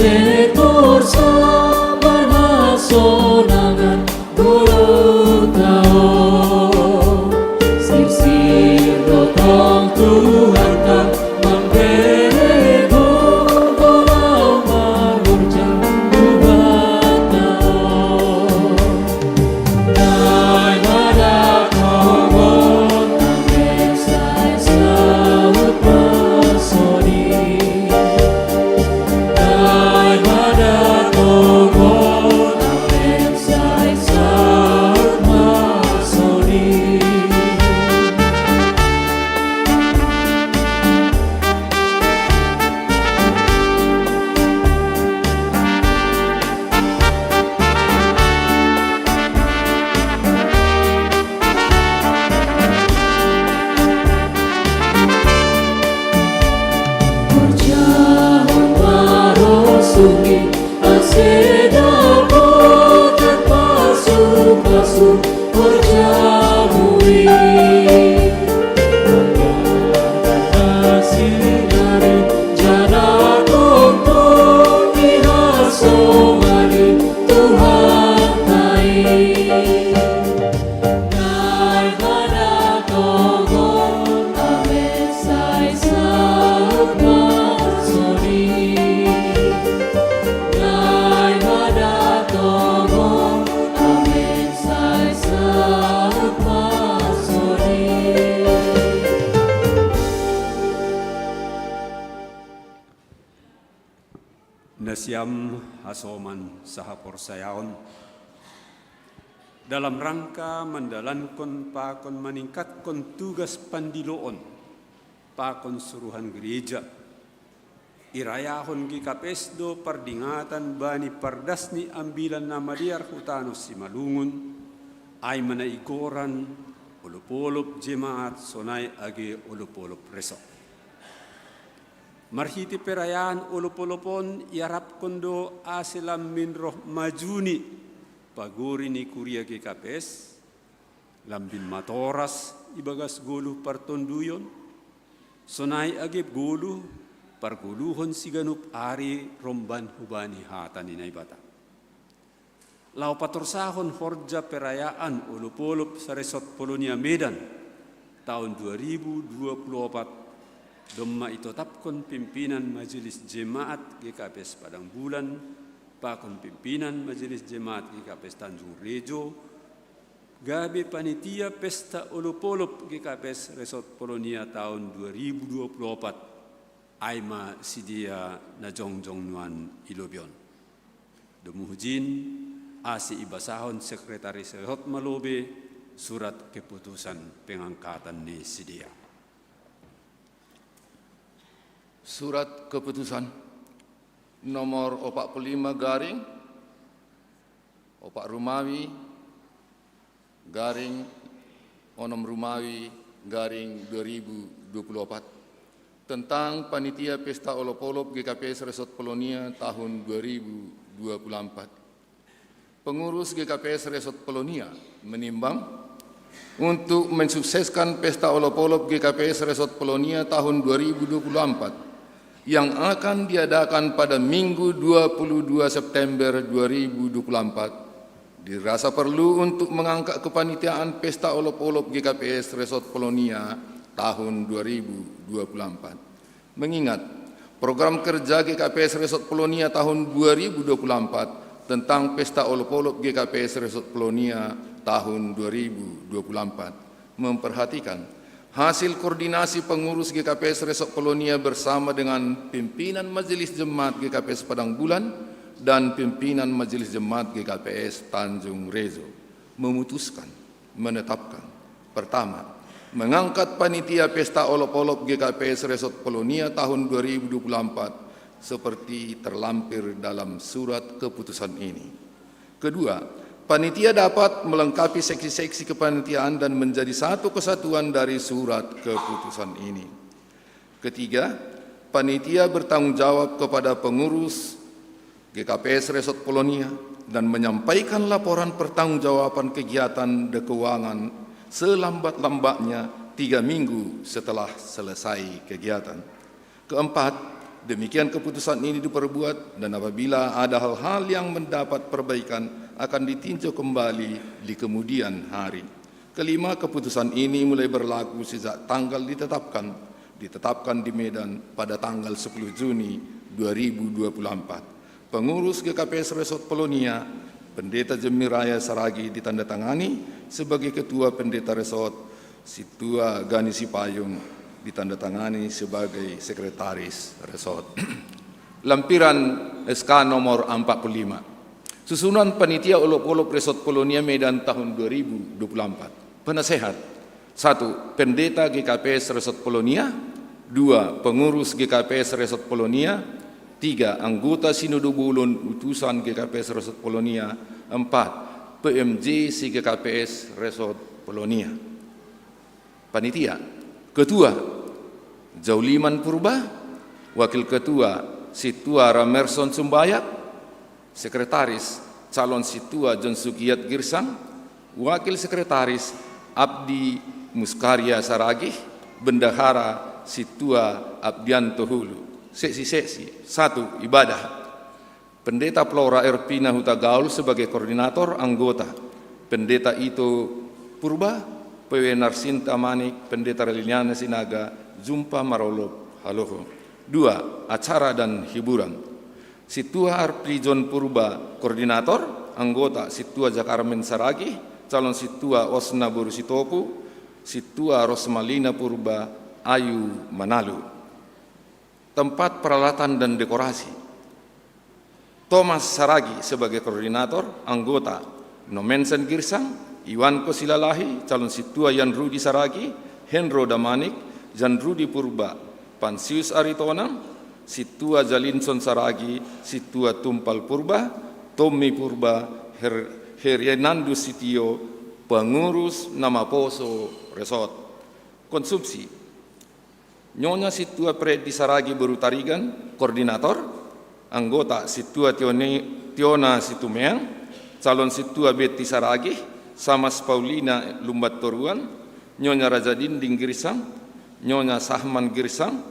Ekor sabar hasonangan guru tao. Sirsir dotong Tuhan ta mamberego golau marurja buat tao. Nai mada togon amen sai saut masodi. Nai mada togon amen sai saut masodi. Horjahon marosunggi ase dapotan pasu-pasu horjamu i. Angkatan asi dari jana tongtong i hasomani Tuhan ta i. Nai mada togon amen sai saut masodi. Nai mada togon amen sai saut masodi. Nasiam hasoman sahaporsayaon, dalam rangka mandalankon pakon maningkatkon tugas pandiloon pakon suruhan gereja, irayahon G K P S do pardingatan bani pardas ni Ambilan Namadear hu tano Simalungun, ai ma na igoran olopolop jemaat sonai age olopolop resort. Marhite perayaan olopolop on iarapkon do ase lambin roh majuni pagori ni kuria G K P S, lambin matoras ibagas goluh partonduyon, sonai age goluh pargoluhon siganup ari romban hubani hata ni Naibata. Laho patorsahon horja perayaan olopolop saresort Polonia Medan taon dua ribu dua puluh opat, domma itotapkon pimpinan Majelis Jemaat G K P S Padang Bulan pakon pimpinan Majelis Jemaat G K P S Tanjung Rejo gabe panitia pesta olopolop G K P S Resort Polonia taon dua ribu dua puluh opat, ai ma sidea na jongjong nuan i lobei on. Domu hujin, ase ibasahon sekretaris resort ma lobei surat keputusan pengangkatan ni sidea. Surat keputusan nomor opat puluh lima garing opat rumawi garing onom rumawi garing dua ribu dua puluh opat, tentang panitia pesta olop-olop G K P S Resort Polonia tahun dua ribu dua puluh empat. Pengurus G K P S Resort Polonia menimbang, untuk mensukseskan pesta olop-olop G K P S Resort Polonia tahun dua ribu dua puluh empat yang akan diadakan pada Minggu dua puluh dua September dua ribu dua puluh empat, dirasa perlu untuk mengangkat kepanitiaan pesta olop-olop G K P S Resort Polonia tahun dua ribu dua puluh empat. Mengingat program kerja G K P S Resort Polonia tahun dua ribu dua puluh empat tentang pesta olop-olop G K P S Resort Polonia tahun dua ribu dua puluh empat, memperhatikan hasil koordinasi pengurus G K P S Resort Polonia bersama dengan pimpinan Majelis Jemaat G K P S Padang Bulan dan pimpinan Majelis Jemaat G K P S Tanjung Rejo, memutuskan, menetapkan: pertama, mengangkat panitia pesta olop-olop G K P S Resort Polonia tahun dua ribu dua puluh empat seperti terlampir dalam surat keputusan ini. Kedua, panitia dapat melengkapi seksi-seksi kepanitiaan dan menjadi satu kesatuan dari surat keputusan ini. Ketiga, panitia bertanggung jawab kepada pengurus G K P S Resort Polonia dan menyampaikan laporan pertanggungjawaban kegiatan dan keuangan selambat-lambatnya tiga minggu setelah selesai kegiatan. Keempat, Demikian keputusan ini diperbuat, dan apabila ada hal-hal yang mendapat perbaikan, akan ditinjau kembali di kemudian hari. Kelima, keputusan ini mulai berlaku sejak tanggal ditetapkan, ditetapkan di Medan pada tanggal sepuluh Juni dua ribu dua puluh empat. Pengurus G K P S Resort Polonia, Pendeta Jemiraya Saragi ditandatangani sebagai Ketua Pendeta Resort, Situa Gani Sipayung ditandatangani sebagai Sekretaris Resort. Lampiran S K nomor empat puluh lima. Susunan Panitia Olop-olop Resort Polonia Medan tahun dua ribu dua puluh empat. Penasehat. Satu, Pendeta G K P S Resort Polonia. Dua, Pengurus G K P S Resort Polonia. Tiga, Anggota Sinodo Bolon Utusan G K P S Resort Polonia. Empat, P M J C G K P S Resort Polonia. Panitia. Ketua, Jauliman Purba. Wakil Ketua, Situa Ramerson Sumbayak. Sekretaris, calon Situa John Sugiat Girsang. Wakil Sekretaris, Abdi Muskarya Saragih. Bendahara, Situa Abdianto Hulu. Seksi-seksi. Satu, ibadah. Pendeta Flora Erpina Hutagaul sebagai koordinator, anggota. Pendeta Ito Purba, P W Narsinta Manik, Pendeta Liliana Sinaga, Jumpa Marolop Haloho. Dua, acara dan hiburan. Situa Arprijon Purba, koordinator, anggota Situa Jakarmen Saragih, calon Situa Osna Boru Sitopu, Situa Rosmalina Purba, Ayu Manalu. Tempat peralatan dan dekorasi. Thomas Saragi sebagai koordinator, anggota Nomensen Girsang, Iwan Kosilalahi, calon Situa Yan Rudi Saragi, Henro Damanik, Jan Rudi Purba, Pansius Aritonang, Situa Jalinson Saragi, Situa Tumpal Purba, Tommy Purba, Her-, Herianandus Sitio, pengurus Namaposo Resort. Konsumsi. Nyonya Situa Freddy Saragi Boru Tarigan, koordinator, anggota Situa Tione-, Tiona Situmeang, calon Situa Betty Saragi, Samas Paulina Lumbat Toruan, Nyonya Raja Dinding Girsang, Nyonya Sahman Girsang,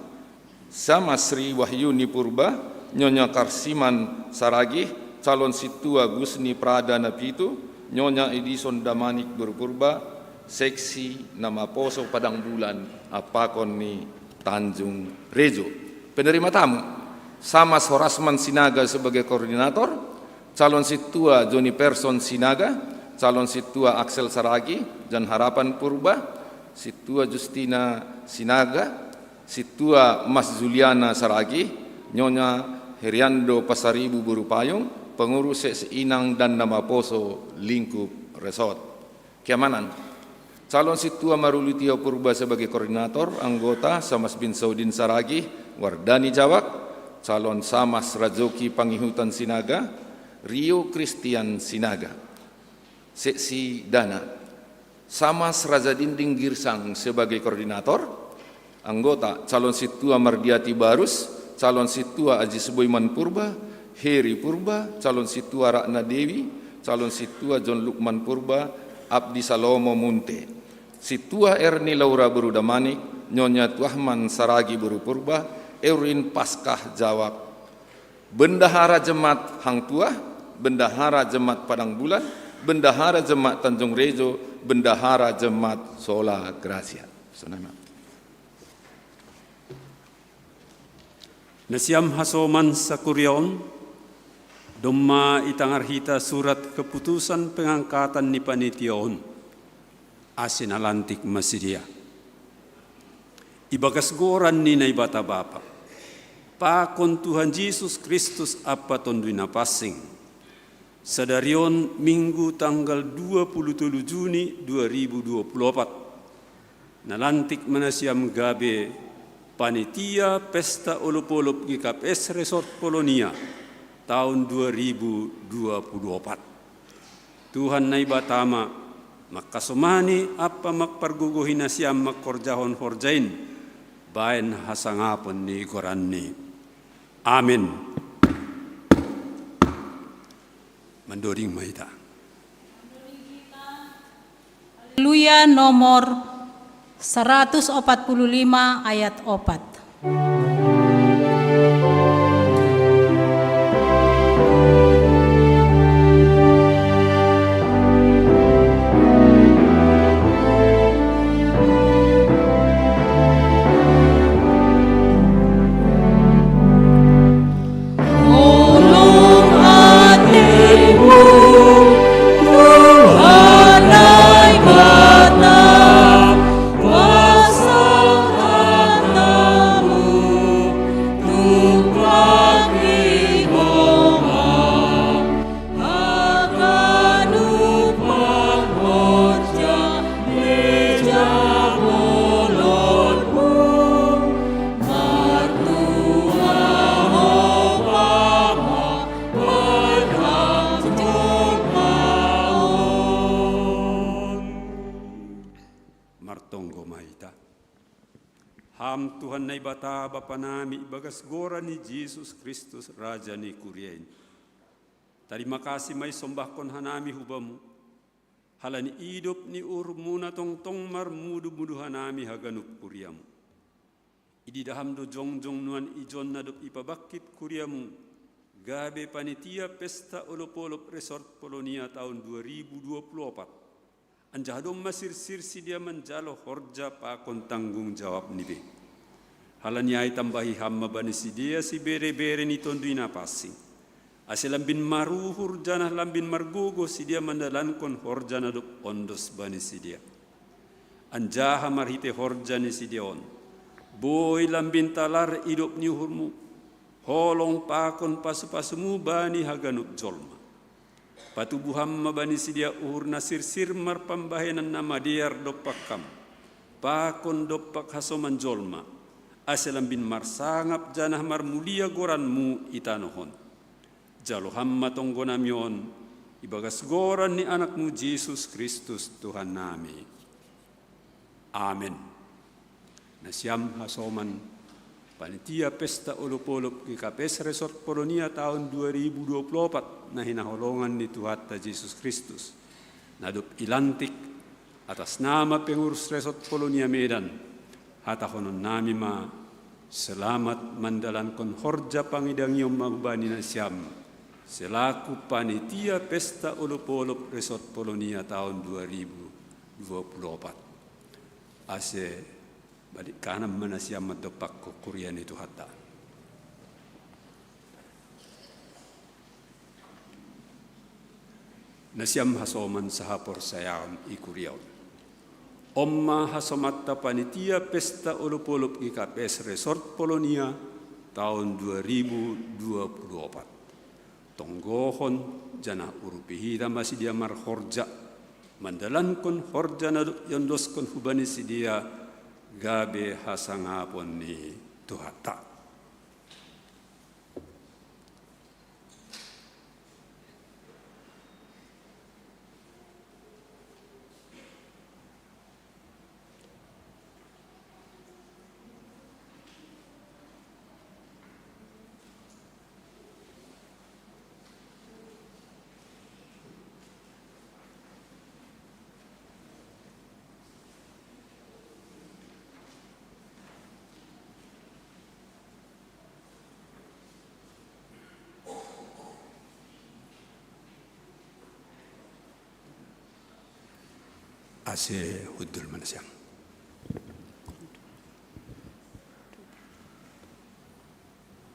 Samas Sri Wahyuni Purba, Nyonya Karsiman Saragi, calon Situa Gusni Prada Napitu, Nyonya Edison Damanik Boru Purba, seksi Namaposo Padang Bulan, apakon ni Tanjung Rejo. Penerima tamu, Samas Horasman Sinaga sebagai koordinator, calon Situa Joni Person Sinaga, calon Situa Axel Saragi, Jan Harapan Purba, Situa Justina Sinaga, Situa Mas Juliana Saragi, Nyonya Heriando Pasaribu Boru Payung, pengurus Seksi Inang dan Namaposo Lingkup Resort. Keamanan. Calon Situa Maruli Tio Purba sebagai koordinator, anggota Samas bin Saudin Saragi, Wardani Jawak, calon Samas Rajoki Pangihutan Sinaga, Rio Christian Sinaga. Seksi dana. Samas Raja Dinding Girsang sebagai koordinator, anggota calon Situa Mardiati Barus, calon Situa Ajis Boyman Purba, Heri Purba, calon Situa Ratna Dewi, calon Situa John Lukman Purba, Abdi Salomo Munte. Situa Erni Laura Boru Damanik, Nyonya Tuahman Saragi Boru Purba, Eurin Paskah Jawak. Bendahara Jemaat Hang Tuah, Bendahara Jemaat Padang Bulan, Bendahara Jemaat Tanjung Rejo, Bendahara Jemaat Sola Gracia. Sonai ma. Nasiam hasoman sakuriaon, domma itangar hita surat keputusan pengangkatan ni panitia on, asi nalantik masidia. Ibagas goran ni Naibata Bapa, pakon Tuhan Jesus Kristus ampa Tonduy Napansing, sadarion Minggu tanggal dua puluh tolu Juni dua ribu dua puluh opat, nalantik ma nasiam gabe panitia pesta olop-olop G K P S Resort Polonia tahun dua ribu dua puluh opat. Tuhan Naibata ma mangkasomani ampa mangpargogohi nasiam mangkorjahon horja in baen hasangapon ni goranni. Amin. Mandoding ma hita. Haleluya nomor seratus opat puluh lima ayat opat. Martonggo ma hita. Ham Tuhan Naibata Bapa nami, ibagas goran ni Jesus Kristus, Raja ni kuria in. Tarima kasih ma isombahkon hanami hu Bamu, halani idop ni uhurMu na tongtong marmudu-mudu hanami haganup kuriaMu. Ididah Ham do jongjong nuan ijon na dob ipabangkit kuriaMu, gabe panitia pesta olop-olop Resort Polonia taon dua ribu dua puluh opat. Anjaha domma sirsir sidea manjalo horja pakon tanggung jawab ni be. Halani ai tambahi Ham ma bani sidea sibere-bere ni Tonduy Napansing, ase lambin maruhur janah lambin margogoh sidea mandalankon horja na dob ondos bani sidea. Anjaha marhitei horja ni sidea on, boi lambin talar idop ni uhurMu, holong pakon pasu-pasuMu bani haganup jolma. Patubuhon ma bani sidea uhur na sirsir marpambahenan na madear dompak Ham, pakon dompak hasoman jolma, ase lambin marsangap janah marmulia goranMu i tanoh on. Jalo Ham ma tonggo nami on, ibagas goran ni AnakMu Jesus Kristus Tuhan nami. Amen. Nasiam hasoman panitia pesta olop-olop G K P S Resort Polonia taon dua ribu dua puluh opat na hinaholongan ni Tuhanta Jesus Kristus, na dob ilantik atas nama pengurus Resort Polonia Medan, hatahonon nami ma: Selamat mandalankon horja pangidangion ma hubani nasiam, selaku panitia pesta olop-olop Resort Polonia taon dua ribu dua puluh opat. Ase balik kanan ma nasiam mandompak kuria ni Tuhanta. Nasiam hasoman sahaporsayaon i kuria on. On ma hasomanta panitia pesta olop-olop G K P S Resort Polonia taon dua ribu dua puluh opat. Tonggohon janah urupi hita ma sidea marhorja, mandalankon horja na dob iondoskon hubani sidea gabe hasangapon ni Tuhanta. Ase hundul ma nasiam.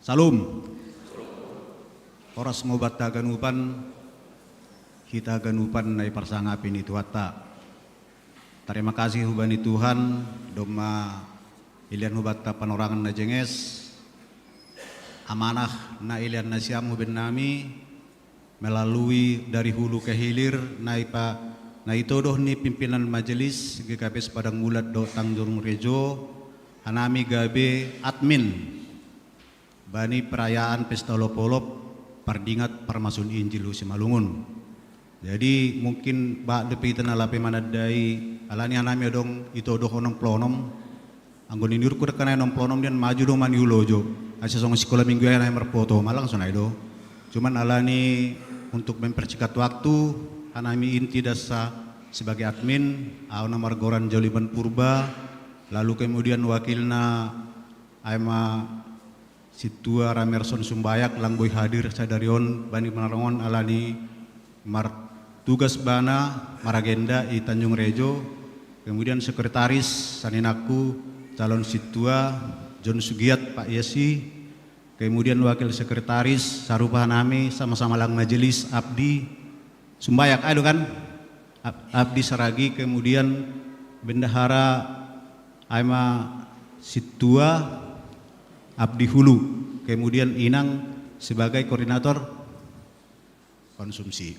Salom. Horas ma hubanta haganupan, hita haganupan na iparsangapi ni Tuhanta. Tarima kasih hubani Tuhan, domma ilean hubanta panorangan na jenges, amanah na ilean nasiam hu bennami, melalui dari hulu ke hilir, na ipa-, na itodoh ni pimpinan majelis G K P S Padang Mulad dohot Tanjung Rejo, hanami gabe admin bani perayaan pesta olop-olop pardingat parmasuk Injil hu Simalungun. Jadi, mungkin bahat dope hita na lape manandai, alani hanami adong itodoh onom puluh onom, anggo niniurku dakkan ai onom puluh onom nian, maju do maniulojo, asa songon sikola minggu ai hanami marpoto, manang sonai do. Cuman alani untuk mempersingkat waktu, hanami inti dasa sebagai admin, au na margoran Joliman Purba, lalu kemudian wakilna ai ma Sintua Ramerson Sumbayak, lang boi hadir sadari on bani panarongon alani martugas bana maragenda i Tanjung Rejo, kemudian sekretaris saninangku calon sintua John Sugiat, Pak Yesi, kemudian wakil sekretaris sarupa hanami sama-sama lang majelis Abdi Sumbayak, ai do kan? Ab-, Abdi Saragi, kemudian bendahara ai ma Sintua Abdi Hulu, kemudian inang sebagai koordinator konsumsi.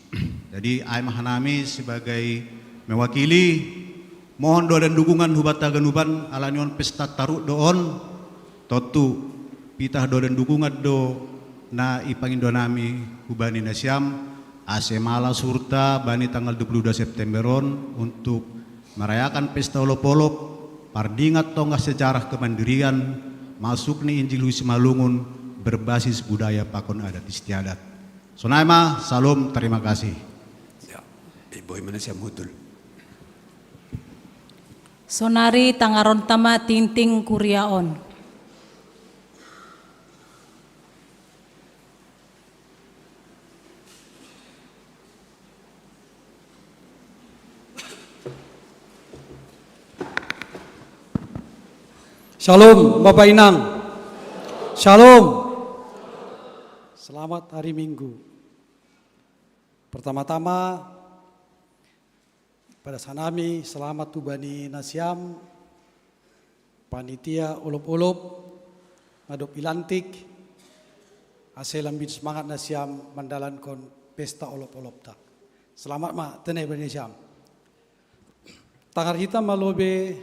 Jadi, ai ma hanami sebagai mewakili, mohon doa dan dukungan hubanta haganupan, alani on pesta tarup do on, tontu pitah doa dan dukungan do na ipangindo nami hubani nasiam, ase malas uhurta bani tanggal dua puluh dua September on untuk Marayakan pesta olop-olop, pardingat tonggah sejarah kemandirian, masukni Injil hu Simalungun berbasis budaya pakon adat istiadat. Sonai ma, salam, terima kasih. Ya, ibu mana siap mutul. Sonari tangaronta ma tingting kuria on. Shalom, Bapak Inang. Shalom. Selamat hari Minggu. Pertama-tama, pada sanami, selamat hubani nasiam, panitia olop-olop, ngadop ilantik, ase lambin semangat nasiam mandalankon pesta olop-olopta. Selamat ma tene hubani nasiam. Tangar hita ma lobe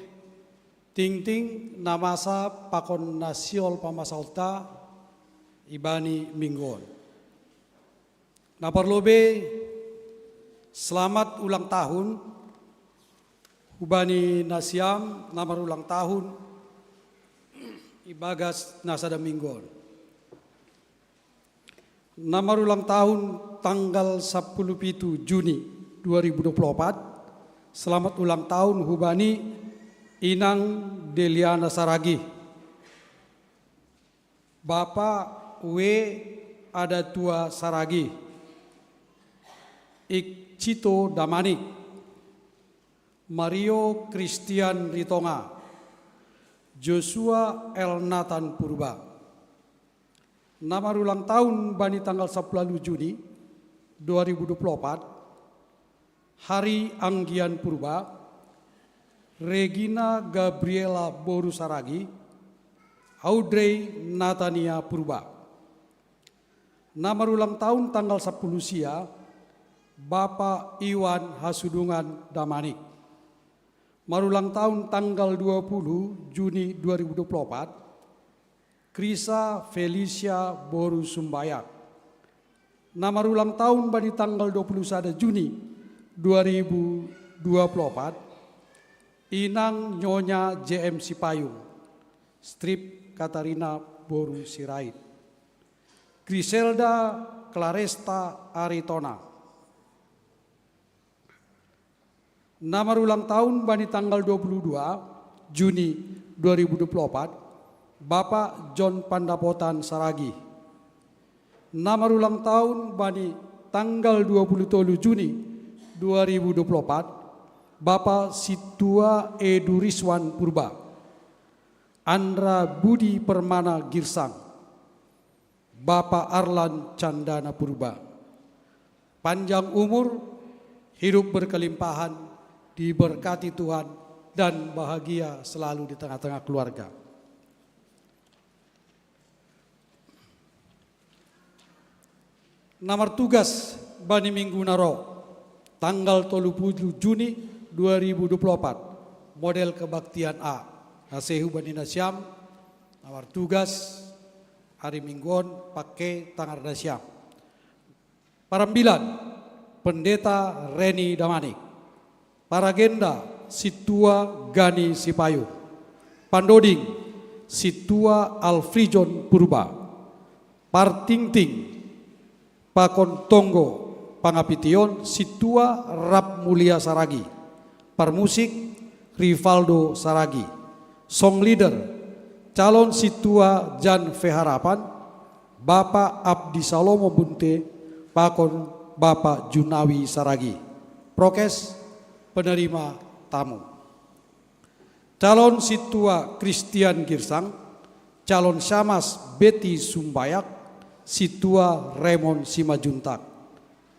tingting na masa pakon na sihol pamasaonta ibani minggu on. Na parlobe, selamat ulang tahun hubani nasiam na marulang tahun ibagas na sada minggu on. Na marulang tahun tanggal sapuluh pitu Juni dua ribu dua puluh opat, selamat ulang tahun hubani Inang Deliana Saragi, Bapa W. Adatua Saragi, Ik. Cito Damanik, Mario Christian Ritonga, Joshua L. Nathan Purba. Na marulang tahun bani tanggal sapuluh Juni dua ribu dua puluh opat, Hari Anggian Purba, Regina Gabriela boru Saragi, Audrey Natania Purba. Na marulang tahun tanggal sapuluh sia, Bapa Iwan Hasudungan Damanik. Marulang tahun tanggal dua puluh Juni dua ribu dua puluh opat, Krisa Felicia boru Sumbayak. Na marulang tahun bani tanggal dua puluh sada Juni dua ribu dua puluh opat, Inang Nyonya J M Sipayung, Strip Katarina boru Sirait. Griselda Claresta Aritona. Na marulang tahun bani tanggal dua puluh dua Juni dua ribu dua puluh opat, Bapa John Pandapotan Saragi. Na marulang tahun bani tanggal dua puluh tolu Juni dua ribu dua puluh opat, Bapa Situa Edu Rizwan Purba. Andra Budi Permana Girsang. Bapa Arlan Candana Purba. Panjang umur, hidup berkelimpahan, diberkati Tuhan, dan bahagia selalu di tengah-tengah keluarga. Na martugas bani minggu na ro, tanggal tolu puluh Juni dua ribu dua puluh opat, model kebaktian A. Ase hubani nasiam na martugas ari minggu on, pake tangar nasiam. Parambilan, Pendeta Reni Damanik. Paragenda, Situa Gani Sipayung. Pandoding, Situa Alfrijon Purba. Partingting pakon tonggo pangapition, Situa Rap Mulia Saragi. Parmusik, Rivaldo Saragi. Song leader, calon Situa Jan Veharapan, Bapa Abdi Salomo Bunte, pakon Bapa Junawi Saragi. Prokes, penerima tamu. Calon Situa Christian Girsang, calon Syamas Betty Sumbayak, Situa Raymond Simajuntak.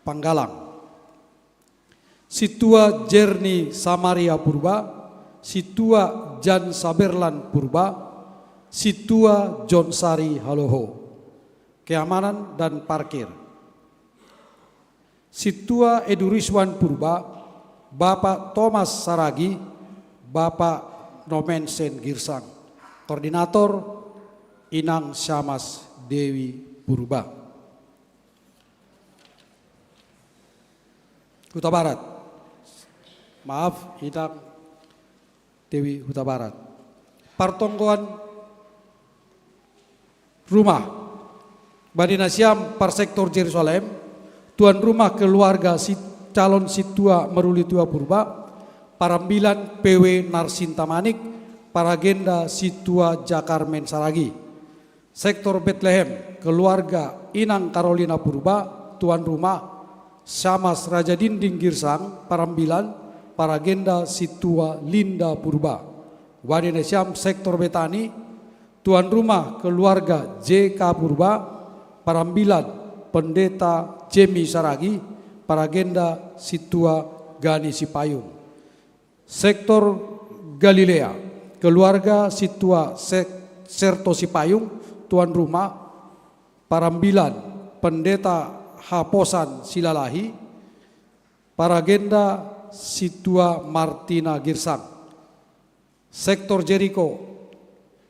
Panggalang. Situa Jerni Samaria Purba, Situa Jan Saberlan Purba, Situa John Sari Haloho. Keamanan dan parkir. Situa Edu Rizwan Purba, Bapa Thomas Saragi, Bapa Nomensen Girsang. Koordinator, Inang Syamas Dewi Purba. Kuta Barat. Maaf, Inang Dewi Huta Barat. Partonggoan rumah. Bani nasiam par sektor Jerusalem, tuan rumah keluarga si, calon situa Meruli Tua Purba, parambilan P W Narsinta Manik, paragenda situa Jakar Mensaragi. Sektor Betlehem, keluarga Inang Karolina Purba, tuan rumah Samas Raja Dinding Girsang, parambilan, paragenda situa Linda Purba. Bani nasiam sektor Betani, tuan rumah keluarga J K Purba, parambilan Pendeta Jemi Saragi, paragenda situa Gani Sipayung. Sektor Galilea, keluarga situa Serto Sipayung, tuan rumah, parambilan Pendeta Haposan Silalahi, paragenda situa Martina Girsang. Sektor Jeriko,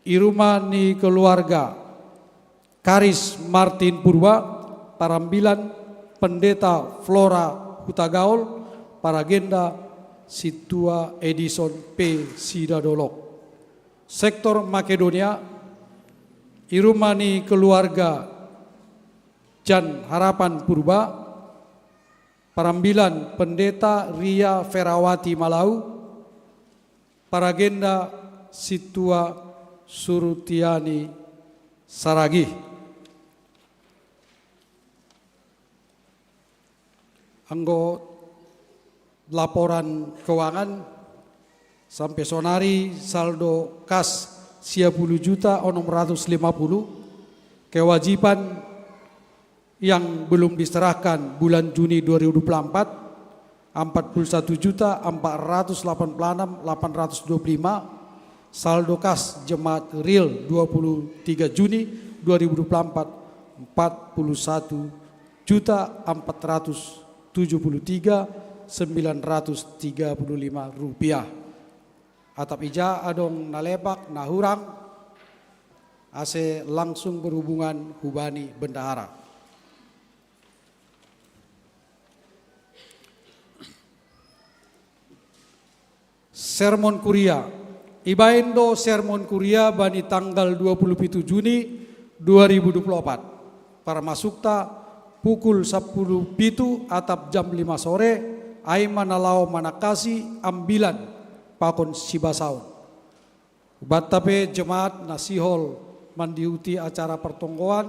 irumah ni keluarga Karis Martin Purba, parambilan Pendeta Flora Hutagaol, paragenda situa Edison P Sidadolok. Sektor Makedonia, irumah ni keluarga Jan Harapan Purba, parambilan Pendeta Ria Ferawati Malau, paragenda situa Surutiani Saragi. Anggo laporan keuangan, sampai sonari saldo kas sia puluh juta onom ratus lima puluh, kewajiban yang belum diserahkan bulan Juni dua ribu dua puluh empat, empat puluh satu juta empat ratus delapan puluh enam delapan ratus dua puluh lima, saldo kas jemaat real dua puluh tiga Juni dua ribu dua puluh empat, empat puluh satu juta empat ratus tujuh puluh tiga sembilan ratus tiga puluh lima rupiah. Atap ija adong na lepak, na hurang, ase langsung berhubungan hubani bendahara. Sermon kuria. Ibaen do sermon kuria bani tanggal dua puluh pitu Juni dua ribu dua puluh opat. Parmasukta pukul sapuluh pitu atap jam lima sore, ai ma na laho manangkasi ambilan pakon sibasaon. Hubanta pe jemaat na sihol mandihuti acara partonggoan,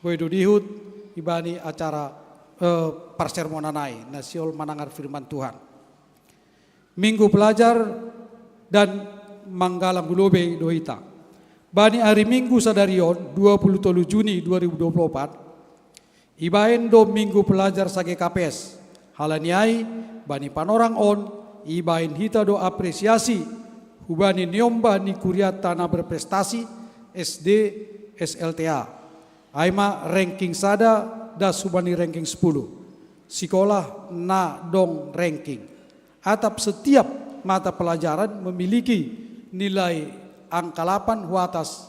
boi do dihut ibani acara, eh, parsermonan ai, na sihol manangar firman Tuhan. Minggu pelajar dan manggalang hu lobei do hita. Bani ari Minggu sadari on, dua puluh tolu Juni dua ribu dua puluh opat, ibaen do Minggu pelajar sa-G K P S. Halani ai, bani panorang on, ibaen hita do apresiasi hubani niombah ni kurianta na berprestasi, S D, S L T A. Ai ma ranking sada das hubani ranking sepuluh. Sikola na dong ranking. Atap setiap mata pelajaran memiliki nilai angka lapan hu atas,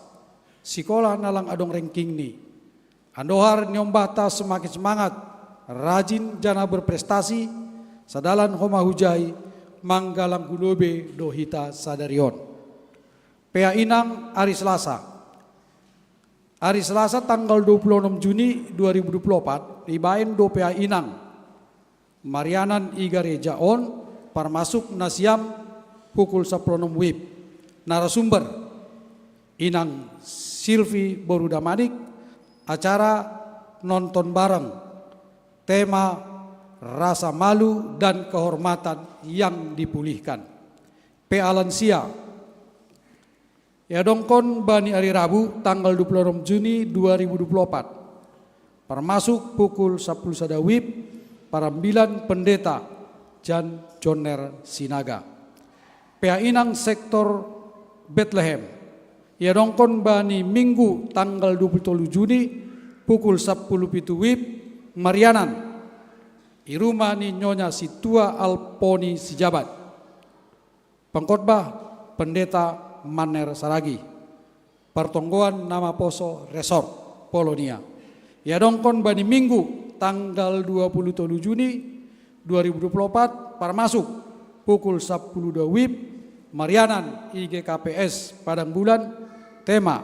sikola na lang adong rankingni. Andohar niombahta semakin semangat, rajin janah berprestasi, sadalan homa hujai, manggalang hu lobei do hita sadari on. P A Inang, ari Selasa. Ari Selasa tanggal dua puluh enam Juni dua ribu dua puluh opat, ibaen do P A Inang marianan i gareja on, parmasuk nasiam pukul sapuluh enam wib. Narasumber, Inang Silvi boru Damanik, acara nonton bareng, tema rasa malu dan kehormatan yang dipulihkan. P A Lansia, iadongkon bani ari Rabu tanggal dua puluh enam Juni dua ribu dua puluh opat. Parmasuk pukul sapuluh sada wib, parambilan Pendeta Jan Jonner Sinaga. P A Inang sektor Betlehem, iadongkon bani Minggu tanggal dua puluh tolu Juni pukul sapuluh pitu wib, marianan i rumah ni Nyonya Situa Alponi Sijabat. Pengkhotbah, Pendeta Manner Saragi. Partonggoan na maposo resort Polonia. Iadongkon bani Minggu tanggal dua puluh tolu Juni dua ribu dua puluh opat, parmasuk pukul sapuluh dua wib, Marianan I G K P S Padang Bulan, tema: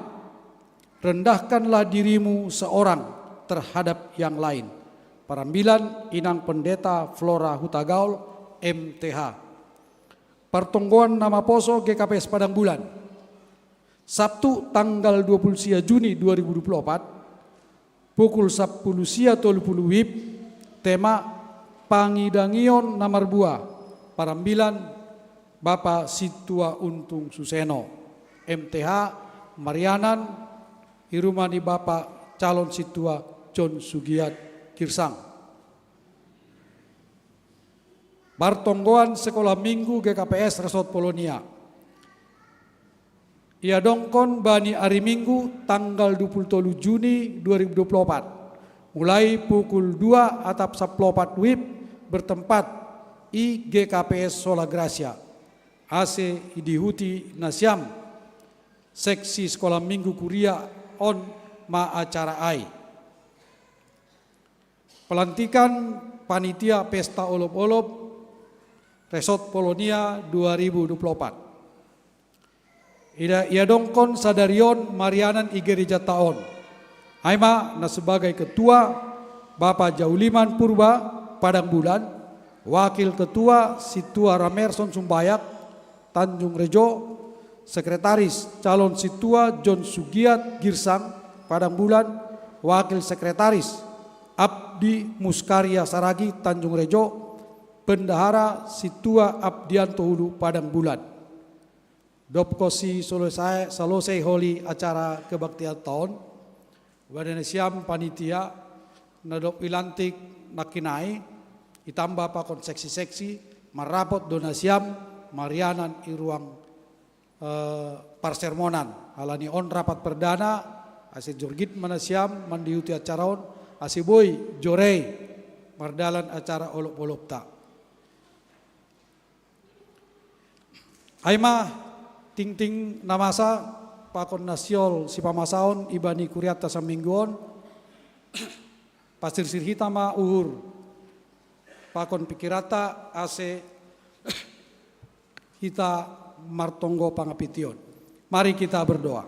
Rendahkanlah dirimu seorang terhadap yang lain. Parambilan Inang Pendeta Flora Hutagaul, M T H. Partonggoan Nama Poso G K P S Padang Bulan. Sabtu tanggal dua puluh sia Juni dua ribu dua puluh empat, pukul sapuluh sia tolu puluh wib, tema: Pangidangion na marbua. Parambilan Bapa Sintua Untung Suseno, M T H, Marianan, i ruma ni Bapa Calon Sintua John Sugiat Girsang. Partonggoan Sekolah Minggu G K P S Resort Polonia. Iadongkon bani ari Minggu tanggal dua puluh tolu Juni dua ribu dua puluh empat, mulai pukul dua atap saplopat wib, bertempat i G K P S Sola Gracia. Ase idihuti nasiam seksi Sekolah Minggu kuria on ma acara ai. Pelantikan Panitia Pesta Olop-olop Resort Polonia dua ribu dua puluh empat. Ida iadongkon sadarion Marianan i gereja taon. Aima na sebagai ketua, Bapa Jauliman Purba, Padang Bulan, wakil ketua Sintua Ramerson Sumbayak, Tanjung Rejo, sekretaris Calon Sintua John Sugiat Girsang, Padang Bulan, wakil sekretaris Abdi Muskaria Saragi, Tanjung Rejo, bendahara Sintua Abdianto Hulu, Padang Bulan. Dopko si selesai, selesai holi acara kebaktian taon, bani nasiam panitia, na dob ilantik nangkin ai, itamba pakon seksi-seksi, marrapot do nasiam marianan i ruang, eh, parsermonan. Alani on rapat perdana, ase jorgit ma nasiam mandihuti acara on, ase boi jorei mardalan acara olop-olopta. Aima tingting na masa pakon na sihol sipamasaon ibani kurianta saminggu on, pasirsir hita ma uhur pakon pikiranta ase hita martonggo pangapition. Mari kita berdoa.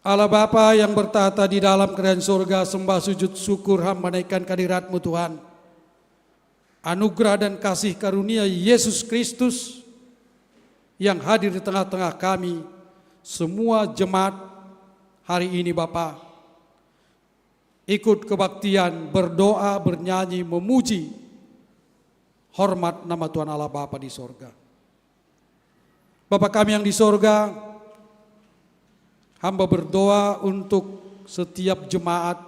Allah Bapa yang bertahta di dalam kerajaan surga, sembah sujud syukur hamba naikkan kehadirat-Mu Tuhan. Anugerah dan kasih karunia Yesus Kristus yang hadir di tengah-tengah kami, semua jemaat hari ini Bapa, ikut kebaktian, berdoa, bernyanyi, memuji, hormat nama Tuhan Allah Bapa di sorga. Bapa kami yang di sorga, hamba berdoa untuk setiap jemaat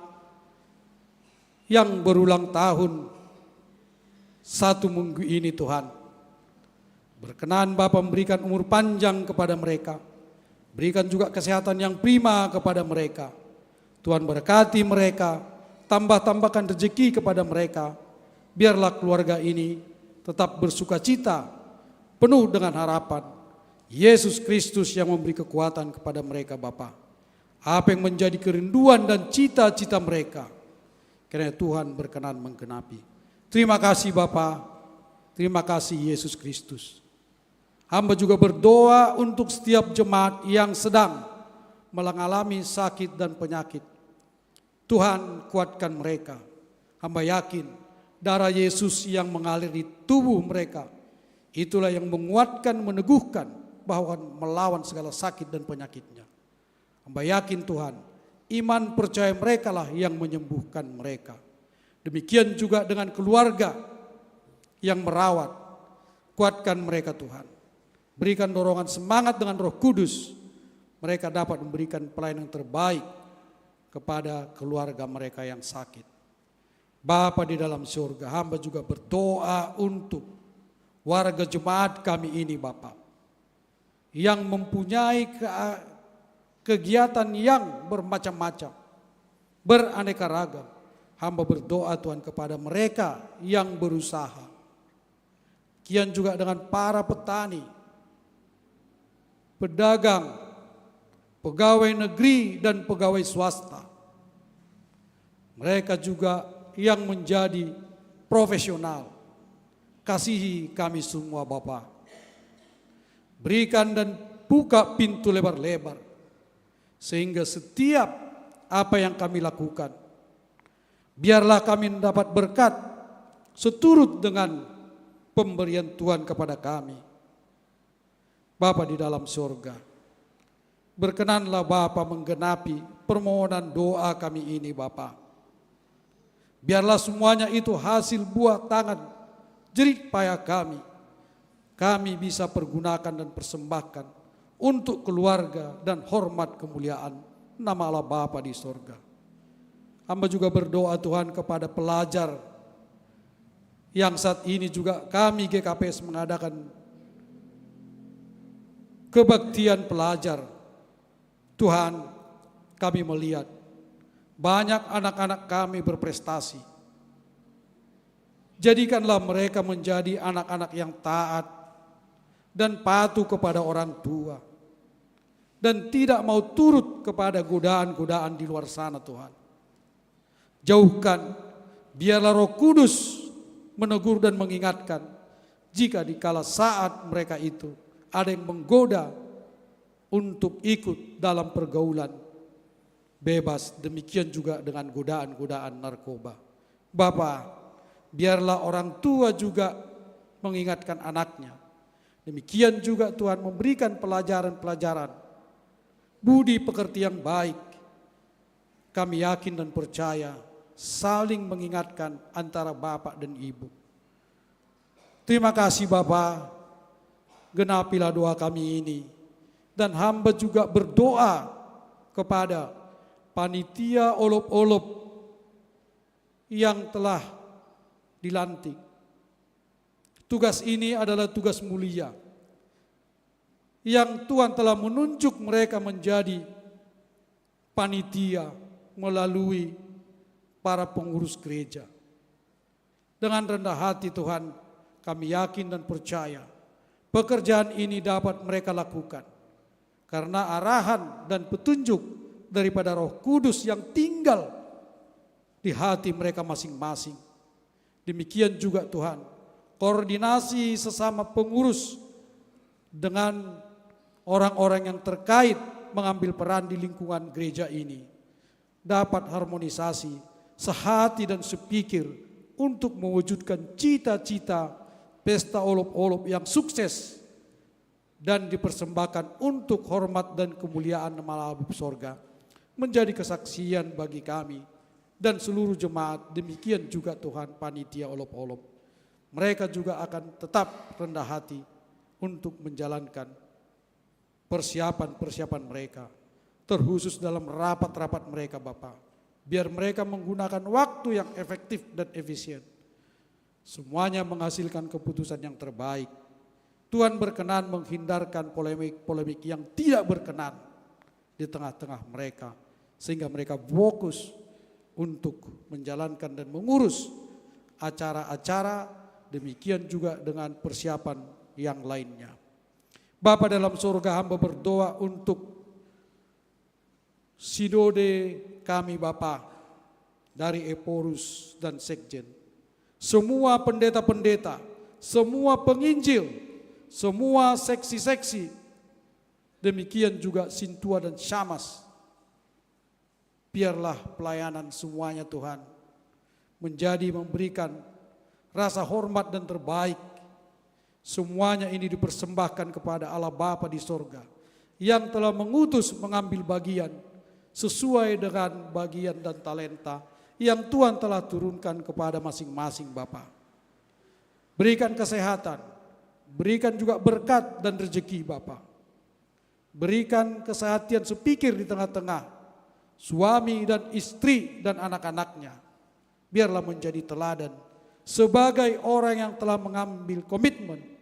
yang berulang tahun satu minggu ini Tuhan. Berkenan Bapa memberikan umur panjang kepada mereka. Berikan juga kesehatan yang prima kepada mereka. Tuhan berkati mereka, tambah-tambahkan rezeki kepada mereka. Biarlah keluarga ini tetap bersukacita, penuh dengan harapan. Yesus Kristus yang memberi kekuatan kepada mereka, Bapa. Apa yang menjadi kerinduan dan cita-cita mereka, kiranya Tuhan berkenan menggenapi. Terima kasih Bapa, terima kasih Yesus Kristus. Hamba juga berdoa untuk setiap jemaat yang sedang mengalami sakit dan penyakit. Tuhan, kuatkan mereka. Hamba yakin darah Yesus yang mengalir di tubuh mereka, itulah yang menguatkan, meneguhkan, bahkan melawan segala sakit dan penyakitnya. Hamba yakin Tuhan, iman percaya merekalah yang menyembuhkan mereka. Demikian juga dengan keluarga yang merawat, kuatkan mereka Tuhan. Berikan dorongan semangat dengan Roh Kudus, mereka dapat memberikan pelayanan yang terbaik kepada keluarga mereka yang sakit. Bapa di dalam surga, hamba juga berdoa untuk warga jemaat kami ini, Bapa, yang mempunyai ke-, kegiatan yang bermacam-macam, beraneka ragam. Hamba berdoa Tuhan kepada mereka yang berusaha. Kian juga dengan para petani, pedagang, pegawai negeri dan pegawai swasta. Mereka juga yang menjadi profesional. Kasihi kami semua, Bapa. Berikan dan buka pintu lebar-lebar, sehingga setiap apa yang kami lakukan, biarlah kami mendapat berkat seturut dengan pemberian Tuhan kepada kami. Bapa di dalam sorga, berkenanlah Bapa menggenapi permohonan doa kami ini, Bapa. Biarlah semuanya itu hasil buah tangan jerih payah kami. Kami bisa pergunakan dan persembahkan untuk keluarga dan hormat kemuliaan nama Allah Bapa di sorga. Hamba juga berdoa, Tuhan, kepada pelajar yang saat ini juga kami G K P S mengadakan kebaktian pelajar. Tuhan, kami melihat banyak anak-anak kami berprestasi. Jadikanlah mereka menjadi anak-anak yang taat dan patuh kepada orang tua, dan tidak mau turut kepada godaan-godaan di luar sana, Tuhan. Jauhkan, biarlah Roh Kudus menegur dan mengingatkan jika dikala saat mereka itu ada yang menggoda untuk ikut dalam pergaulan bebas, demikian juga dengan godaan-godaan narkoba. Bapa, biarlah orang tua juga mengingatkan anaknya. Demikian juga Tuhan memberikan pelajaran-pelajaran budi pekerti yang baik. Kami yakin dan percaya saling mengingatkan antara bapak dan ibu. Terima kasih Bapa, genapilah doa kami ini. Dan hamba juga berdoa kepada panitia olop-olop yang telah dilantik. Tugas ini adalah tugas mulia yang Tuhan telah menunjuk mereka menjadi panitia melalui para pengurus gereja. Dengan rendah hati, Tuhan, kami yakin dan percaya pekerjaan ini dapat mereka lakukan karena arahan dan petunjuk daripada Roh Kudus yang tinggal di hati mereka masing-masing. Demikian juga, Tuhan, koordinasi sesama pengurus dengan orang-orang yang terkait mengambil peran di lingkungan gereja ini dapat harmonisasi, sehati dan sepikir untuk mewujudkan cita-cita pesta olop-olop yang sukses dan dipersembahkan untuk hormat dan kemuliaan nama Allah Bapa sorga, menjadi kesaksian bagi kami dan seluruh jemaat. Demikian juga, Tuhan, panitia olop-olop. Mereka juga akan tetap rendah hati untuk menjalankan persiapan-persiapan mereka, terkhusus dalam rapat-rapat mereka, Bapa. Biar mereka menggunakan waktu yang efektif dan efisien. Semuanya menghasilkan keputusan yang terbaik. Tuhan berkenan menghindarkan polemik-polemik yang tidak berkenan di tengah-tengah mereka, sehingga mereka fokus untuk menjalankan dan mengurus acara-acara, demikian juga dengan persiapan yang lainnya. Bapa dalam surga, hamba berdoa untuk sinode kami, Bapa, dari Ephorus dan Sekjen. Semua pendeta-pendeta, semua penginjil, semua seksi-seksi, demikian juga sintua dan syamas. Biarlah pelayanan semuanya, Tuhan, menjadi memberikan rasa hormat dan terbaik. Semuanya ini dipersembahkan kepada Allah Bapa di sorga yang telah mengutus mengambil bagian sesuai dengan bagian dan talenta yang Tuhan telah turunkan kepada masing-masing, Bapa. Berikan kesehatan, berikan juga berkat dan rezeki, Bapa. Berikan kesehatan sepikir di tengah-tengah suami dan istri dan anak-anaknya. Biarlah menjadi teladan sebagai orang yang telah mengambil komitmen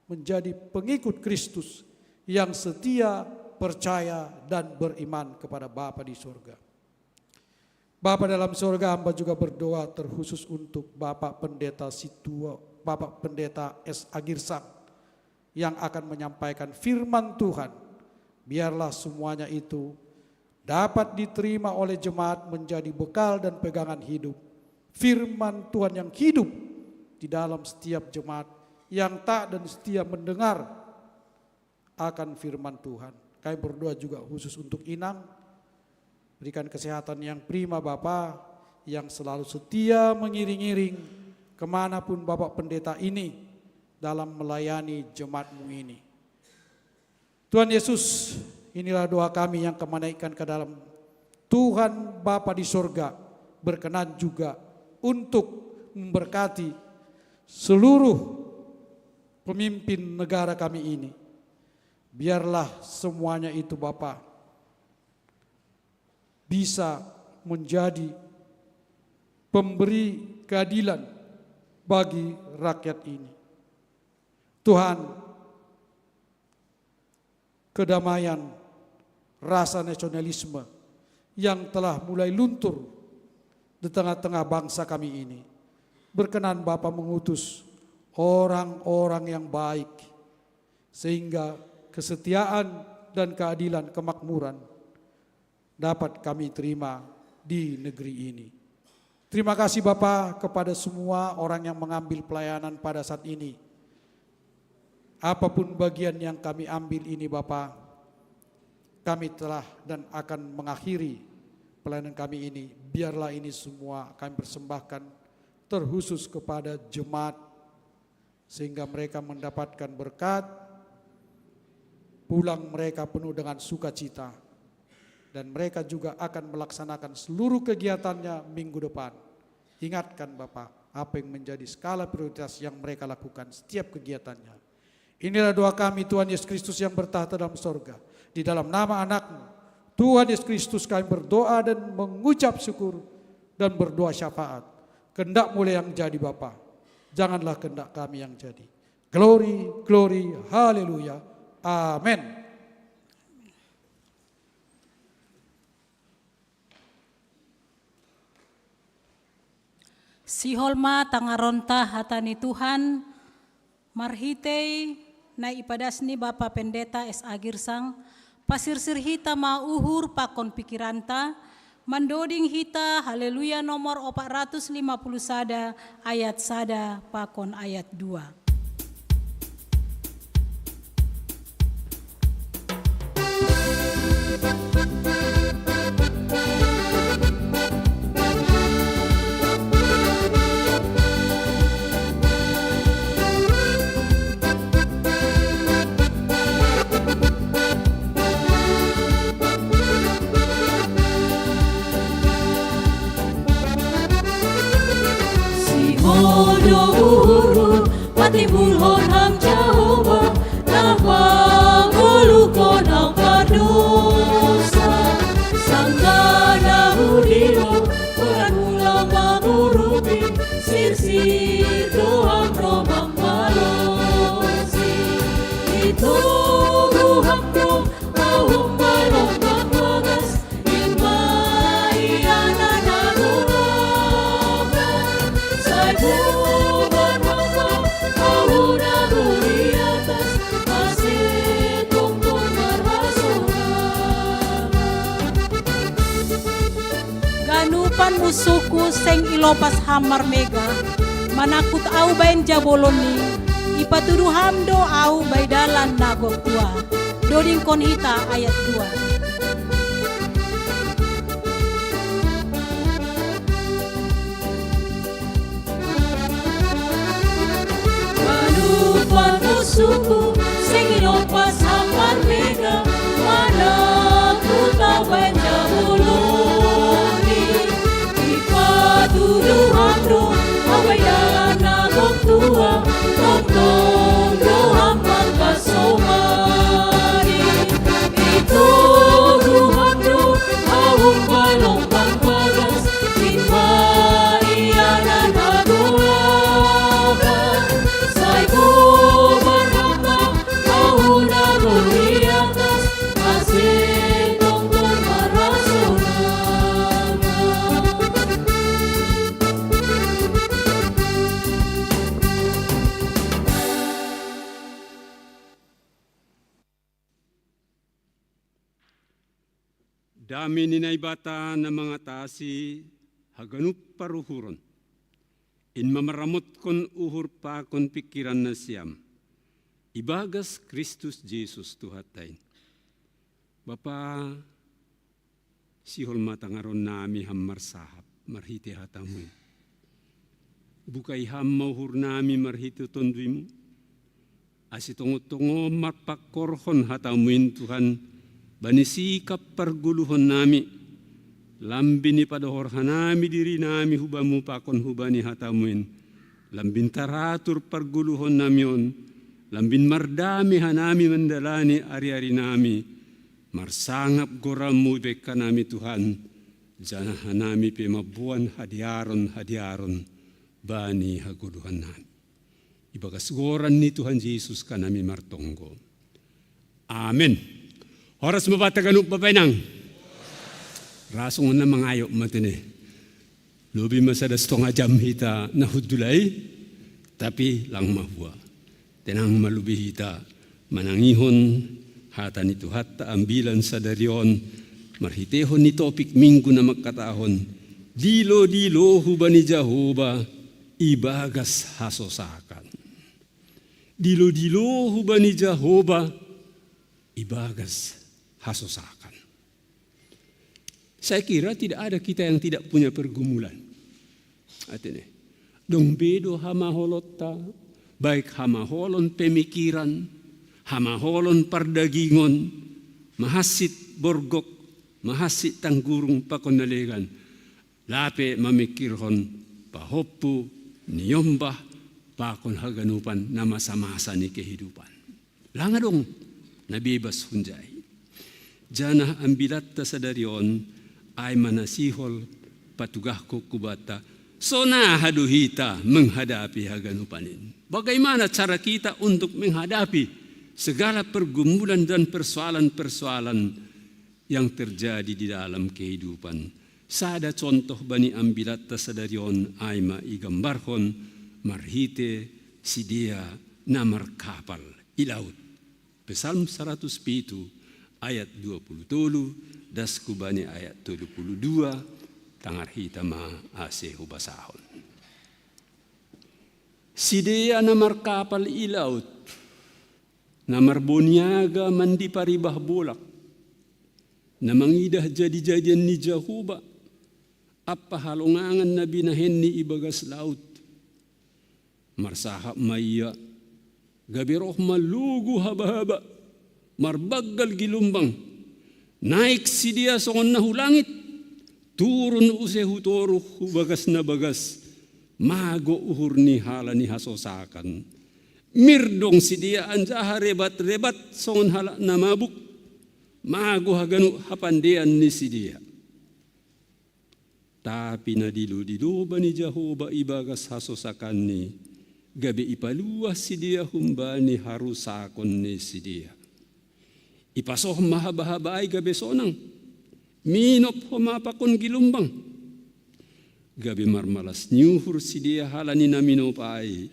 menjadi pengikut Kristus yang setia, percaya, dan beriman kepada Bapa di surga. Bapa dalam surga, hamba juga berdoa terkhusus untuk Bapak Pendeta Situa, Bapak Pendeta S. Agirsang yang akan menyampaikan firman Tuhan. Biarlah semuanya itu dapat diterima oleh jemaat menjadi bekal dan pegangan hidup. Firman Tuhan yang hidup di di dalam setiap jemaat yang taat dan setia mendengar akan firman Tuhan. Kami berdoa juga khusus untuk Inang, berikan kesehatan yang prima Bapa, yang selalu setia mengiring-iring kemanapun Bapak Pendeta ini dalam melayani jemaatmu ini. Tuhan Yesus, inilah doa kami yang kami naikkan ke dalam Tuhan Bapa di sorga, berkenan juga untuk memberkati seluruh pemimpin negara kami ini. Biarlah semuanya itu Bapa bisa menjadi pemberi keadilan bagi rakyat ini. Tuhan, kedamaian, rasa nasionalisme yang telah mulai luntur di tengah-tengah bangsa kami ini. Berkenan Bapa mengutus orang-orang yang baik, sehingga kesetiaan dan keadilan, kemakmuran dapat kami terima di negeri ini. Terima kasih Bapa kepada semua orang yang mengambil pelayanan pada saat ini. Apapun bagian yang kami ambil ini Bapa, kami telah dan akan mengakhiri pelayanan kami ini. Biarlah ini semua kami persembahkan terkhusus kepada jemaat, sehingga mereka mendapatkan berkat, pulang mereka penuh dengan sukacita, dan mereka juga akan melaksanakan seluruh kegiatannya minggu depan. Ingatkan Bapak, apa yang menjadi skala prioritas yang mereka lakukan setiap kegiatannya. Inilah doa kami Tuhan Yesus Kristus yang bertahta dalam sorga. Di dalam nama anakmu, Tuhan Yesus Kristus kami berdoa dan mengucap syukur dan berdoa syafaat. Kehendak mulai yang jadi Bapa. Janganlah kehendak kami yang jadi. Glory, glory, haleluya. Amin. Sihol ma tangaronta hata ni Tuhan, marhitei na ipadas ni Bapa Pendeta S A Girsang, pasirsir hita ma uhur pakon pikiranta, mandoding hita Haleluya nomor opat ratus lima puluh sada ayat sada pakon ayat dua. Sihol do uhurhu patimbulhon ham Jahowa, na pangoluhkon ham pardosa. Sanggah na hudilo, berat mula mangurupi, sirsir do ham ro mambalosi. Itoguh ham do au hombar lombang bagas, Ganupan musuhku seng ilopas ham marmega, manangkut au baen jabolonni, ipatudu ham do au bai dalan na gok tua. Dodingkon hita ayat dua. Panupan musuhku seng ilopas ham marmega, manangkut au baen jabolonni. Ipatudu ham do au bai dalan na gok tua, tongtong do ham mangkasomani. Itoguh ham do au hombar lombang bagas, imba ia na nagolapan. Sai gobar ham ma au na gok di atas, ase tongtong marhasoman. Dame ni Naibata na mangatasi haganup paruhuron, in mamaramotkon uhur pakon pikiran nasiam ibagas Kristus Jesus Tuhanta in. Bapa, sihol ma tangaron nami ham marsahap marhite hatamu in. Bukai ham ma uhur nami marhite tonduimu, ase tongon-tongon marpangkorhon hatamu in Tuhan, bani sikap pargoluhon nami, lambin ipadohor hanami diri nami hubamu pakon hubani hatamu in, lambin taratur pargoluhon nami on, lambin mardame hanami mandalani ari-ari nami, marsangap gorammu ibekka nami Tuhan, janah hanami pe mamboan hadearon-hadearon bani hagoluhan nami. Ibagas goran ni Tuhan Jesus ka nami martonggo. Amen. Horas ma banta ganup Bapa inang. Rasung na mangayop matene. Lobi ma sada setengah jam hita na hundulai, tapi lang mahua. Tenang ma lobi hita manangihon hata ni Tuhanta ambilan sadari on marhitehon ni topik minggu na mangkatahon dilo-dilo hubani Jahowa ibagas hasosakan. Dilo-dilo hubani Jahowa ibagas hasosakan. Saya kira tidak ada kita yang tidak punya pergumulan. Artinya, dong bedo hamaholonta, baik hamaholon pemikiran, hamaholon pardagingon, mahasit borgok, mahasit tanggurung pakon nalegan. Lape mamikirhon pahompu, niombah, pakon haganupan na masa-masa ni kehidupan. Lang adong na bebas hunjai. Janah ambilanta sadari on, ai ma na sihol patugahkon hubanta, sonaha do hita menghadapi haganupan in. Bagaimana cara kita untuk menghadapi segala pergumulan dan persoalan-persoalan yang terjadi di dalam kehidupan. Sada contoh bani ambilanta sadari on ai ma igambarhon marhite sidea na markapal i laut. Psalm saratus pitu ayat dua puluh tolu, das hubani ayat tolu puluh dua, tangar hita ma ase hubasahon. Sidea na markapal i laut, na marboniaga mandiparibah bolak, na mangidah jadi-jadian ni Jahowa, ampa halongangan na binahenni ibagas laut. Marsahap ma ia, gabe roh ma lugu haba-haba, marbanggal gilumbang, naik sidea songon na hu langit, turun use hu toruh hu bagas na bagas, mago uhur ni halak ni hasosakan. Mirdong sidea anjaha rebat-rebat songon halak na mabuk, mago haganup hapandean ni sidea. Tapi na dilo-dilo bani Jahowa ibagas hasosakanni, gabe ipaluah sidea humbani harusakon ni sidea. Ipasoh ma haba-haba ai gabe sonang, minop homa pakon gilumbang. Gabe marmalas ni uhur sidea halani na minop ai,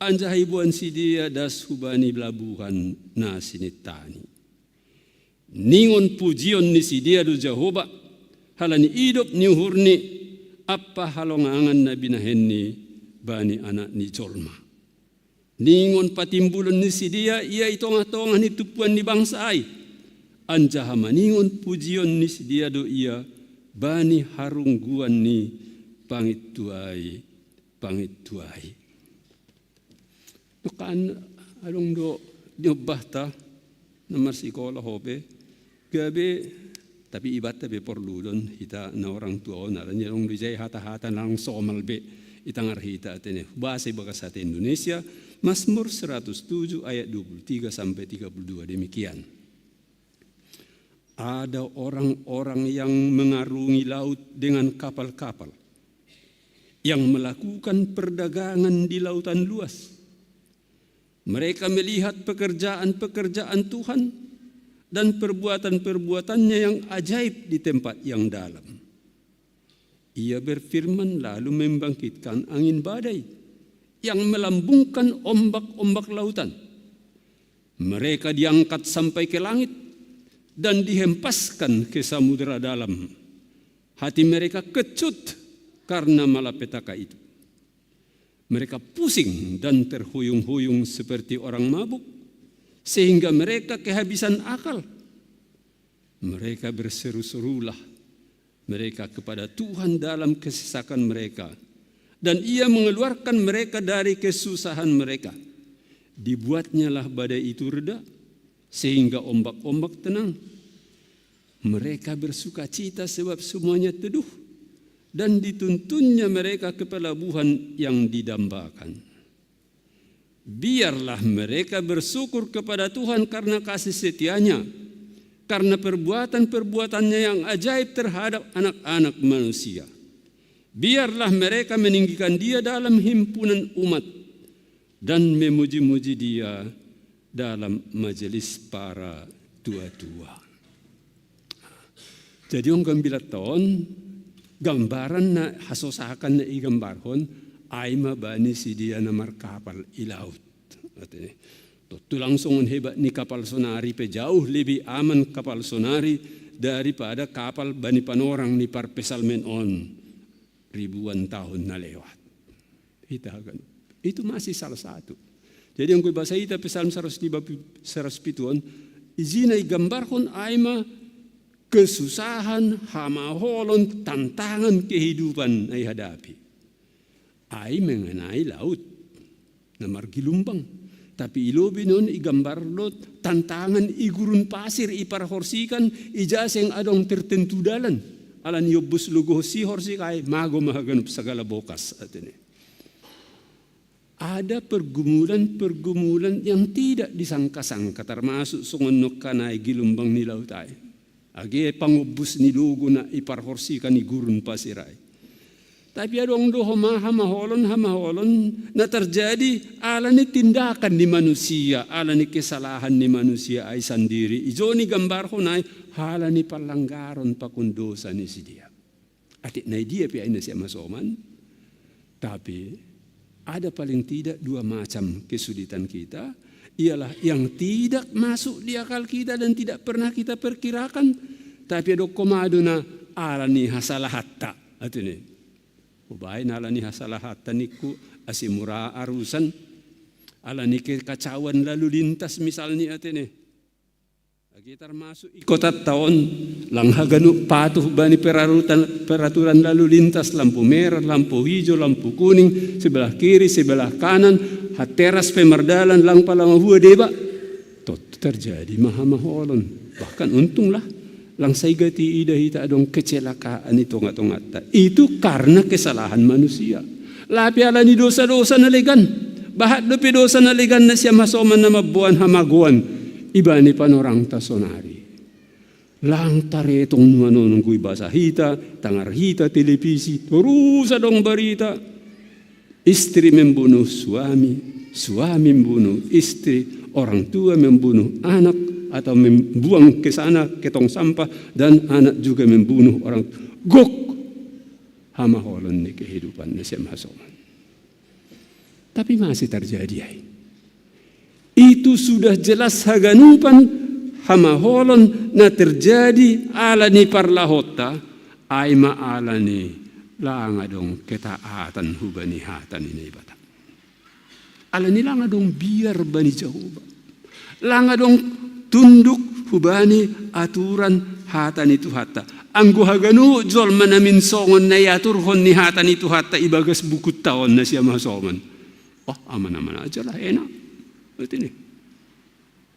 anjaha iboan sidea das hubani labuhan na sinintani. Ningon pujion ni sidea do Jahowa, halani idop ni uhurni, ampa halongangan na binahenni bani anak ni jolma. Ningon patimbulon ni sidea ia i tongah-tongah ni tumpuan ni bangsa ai, anjaha maningon pujion ni sidea do ia bani harungguan ni pangintuai, pangintuai. Nongkan adong do niombahta na marsikola hope, gabe, tapi ibanta be porlu don hita na orang tua on, alani adong do ijai hata-hata na lang somal be i tangar hita atene. Bahasa ibagas hata Indonesia, Mazmur seratus tujuh ayat dua puluh tiga sampai tiga puluh dua demikian. Ada orang-orang yang mengarungi laut dengan kapal-kapal, yang melakukan perdagangan di lautan luas. Mereka melihat pekerjaan-pekerjaan Tuhan dan perbuatan-perbuatannya yang ajaib di tempat yang dalam. Ia berfirman lalu membangkitkan angin badai yang melambungkan ombak-ombak lautan. Mereka diangkat sampai ke langit dan dihempaskan ke samudera dalam. Hati mereka kecut karena malapetaka itu. Mereka pusing dan terhuyung-huyung seperti orang mabuk, sehingga mereka kehabisan akal. Mereka berseru-serulah mereka kepada Tuhan dalam kesesakan mereka, dan Ia mengeluarkan mereka dari kesusahan mereka. Dibuatnyalah badai itu reda, sehingga ombak-ombak tenang. Mereka bersuka cita sebab semuanya teduh, dan dituntunnya mereka ke pelabuhan yang didambakan. Biarlah mereka bersyukur kepada Tuhan karena kasih setianya, karena perbuatan-perbuatannya yang ajaib terhadap anak-anak manusia. Biarlah mereka meninggikan Dia dalam himpunan umat dan memuji-muji Dia dalam majelis para tua-tua. Jadi, ong gambilat on, gambaran na hasosakan na igambarhon, ai ma bani si dia na markapal i laut. Artinya, tontu lang songon hebat ni kapal sonari pe jauh lebih aman kapal sonari daripada kapal bani panorang ni parpsalmen on ribuan tahun na lewat. Ita kan. Itu masih salah satu. Jadi, anggo ibasa ita Psalm saratus lima, saratus pitu on, ijina igambarhon ai ma kesusahan, hamaholon, tantangan kehidupan na ihadapi. Ai mengenai laut na margilumbang. Tapi i lobei on igambar do tantangan i gurun pasir, i parhorsikan, ija seng adong tertentu dalan. Ala ni ombus logohon si horsik ai, mago ma haganup sagala bokas, artinya. Ada pergumulan-pergumulan yang tidak disangka-sangka, termasuk songon nongkanai gilumbang ni laut ai. Age pangombus ni logo na i parhorsikan i gurun pasir ai. Tapi adong do homa hamaholon, hamaholon na terjadi ala ni tindakan ni manusia, ala ni kesalahan ni manusia ai sandiri. Ijon igambarhon ai ala ni parlanggaron pakon dosa ni si dia. Atik na i dia pe ai na sian hasoman. Tapi ada paling tidak dua macam kesulitan kita, ialah yang tidak masuk di akal kita dan tidak pernah kita perkirakan. Tapi adong homa do na ala ni hasalahatta, artinya. Hubaen ala ni hasalahatta ningku, asi mura arusan, ala ni kekacauan lalu lintas misalnya, artinya. Age termasuk i kotanta on, lang haganup patuh bani perarutan-, peraturan lalu lintas, lampu merah, lampu hijau, lampu kuning, sebelah kiri, sebelah kanan, hateras pe mardalan, lang pala mahua deba. Tontu terjadi ma hamaholon. Bahkan untunglah, lang sai gati ida hita adong kecelakaan i tonga-tonganta. Itu karena kesalahan manusia. Lape ala ni dosa-dosa na legan. Bahat dope dosa na legan na sian hasoman na mamboan hamagoan ibani panorangta sonari. Lang taretong nuanon, anggo ibasa hita, tangar hita televisi, torus adong barita. Istri membunuh suami, suami membunuh istri, orang tua membunuh anak, atau membuang ke sana, ke tong sampah, dan anak juga membunuh orang. Gok hamaholon ni kehidupan na sian hasoman. Tapi masih terjadi ai. Itu sudah jelas haganupan hamaholon na terjadi ala ni parlahonta, ai ma ala ni lang adong ketaatan hubani hata ni Naibata. Ala ni lang adong biar bani Jahowa. Lang adong tunduk hubani aturan hata ni Tuhanta. Anggo haganup jolma na minsongon na iaturhon ni hata ni Tuhanta ibagas bukunta on na sian hasoman. Oh, aman-aman aja lah, enak. Berarti nih.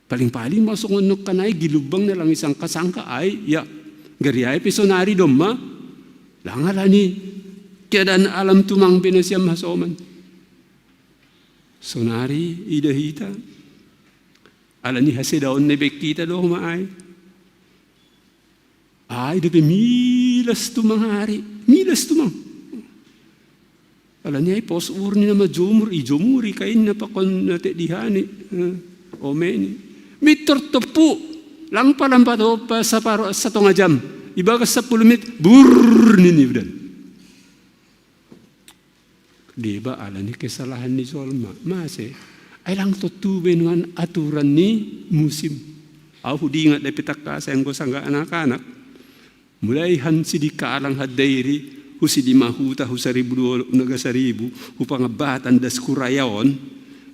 Paling-paling ma songon nongkanai gilumbang na lang isangka-sangka ai, ya. Gari ai pe sonari domma, lang ala ni keadaan alam tumang pe na sian hasoman. Sonari ida hita, ala ni hasedaon na ibaen hita do homa ai. Ai dope milas tumang ari, milas tumang. Ala ni ai pos uhur ni na manjomur, ijomuri kainna pakon na tedihani, eh, omeni. Mintor tompu, lang palampat opa saparo satonga jam. Ibagas sampulu menit, burr nini udan. Deba ala ni kesalahan ni jolma. Mase, ai lang tontu be nuan aturan ni musim. Au hudingat dope tangkas anggo sangga anak-anak. Mulai han Sidikalang, Handairi, Husi lima huta hu saribu dua puluh na ga saribu, hu pangabatan das ku rayaon,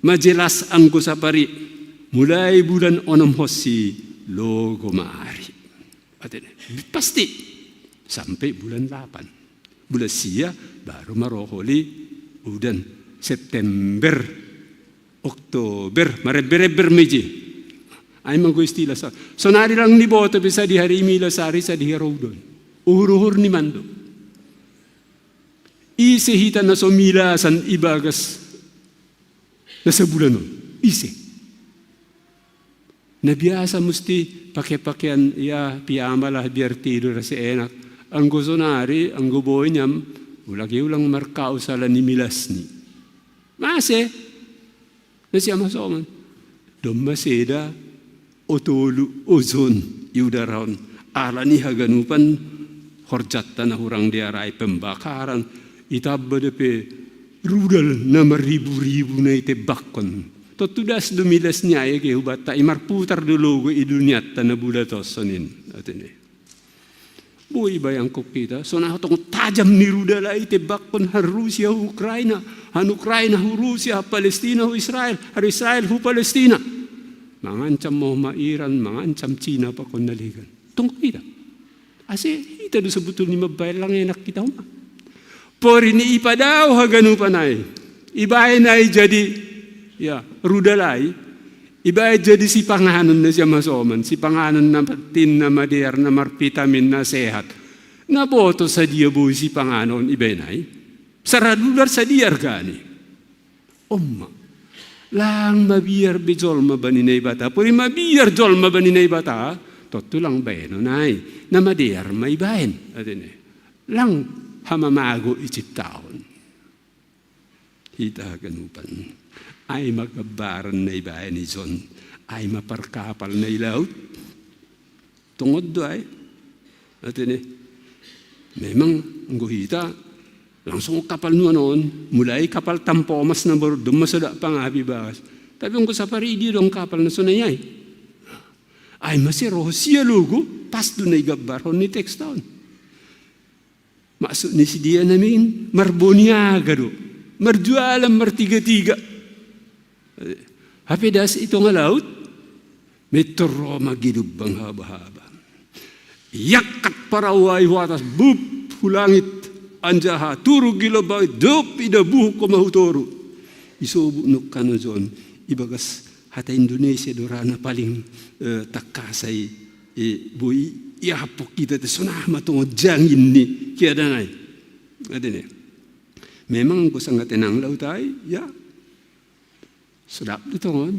majelas anggo sapari, mulai bulan onom hossi logo ma ari. Atene, pasti sampai bulan delapan. Bulan sia baru maroholi udan September, Oktober, marebber-ebber meje. Ai manggo istilah sa. Sonari lang ni boto bisa di hari milas ari sa di hari udan. Uhur-uhur ni mando. Ise hita na so milasan ibagas na sabulan on. Ise. Na biasa musti pakai pakaian ya piyama lah biar tidur si enak. Anggo sonari, anggo boi nyam, ulagi ulang markau salah ni milas ni. Mase, na siama soman. Dom maseda, o tolu, o jon, iudaron. Ala ni haganupan, horjatta na hurang diarai pembakaran. Itamba dope rudal na maribu-ribu na itebakkon. Tontu das do milas ni ai ke hubatta i marputar do logo i duniatta na bula tosonin. Atene. Boi bayangkon kita, sonari tong tajam ni rudal ai itebakkon han Rusia hu Ukraina, han Ukraina hu Rusia, Palestina hu Israel, han Israel hu Palestina. Mangancam mo ma Iran, mangancam Cina pakon na legan. Tong kita. Ase hita do sebetulnya mabaen lang enak kita uma. Pori ni ipadao haganupan ai. Ibaen ai jadi ya rudal ai. Ibaen jadi sipanganon na siama soman, sipanganon na martin, na madear, na marvitamin, na sehat. Na boto sadia boi sipanganon ibaen ai. Saradular sadia argani. Omma. Lang mabiar be jolma bani Naibata. Pori mabiar jolma bani Naibata. Tontu lang baenon ai. Na madear ma ibaen. Atene. Lang hamamago iciptaon. Hita haganupan. Ai ma gambaran na ibaen i jon. Ai ma parkapal na i laut. Tongot do ai. Atene. Memang anggo hita langsung kapal nuan on, mulai kapal tampomas na baru dom masoda pangapi bagas. Tapi anggo sapari dia dong kapal na sonai ai. Ai mase roho sia logo, pas do na igambarhon ni teks taon. Maksud ni sidia namin marboniaga do, marjualan martiga-tiga. Hape das i tonga laut, metor ro ma gidumbang haba-haba. Iangkat parau ai hu atas, bup, hu langit, anjaha turun gilombang i, dop ida buhuk koma hu toru. Isobut nungkan ojon, ibagas hata Indonesia do rana paling eh, takasa i, eh, boi iahapok kita te sonai ma tongon jangin ni keadaan ai. Atene. Memang anggo sanga tenang laut ai, ya. Sedap do tongon.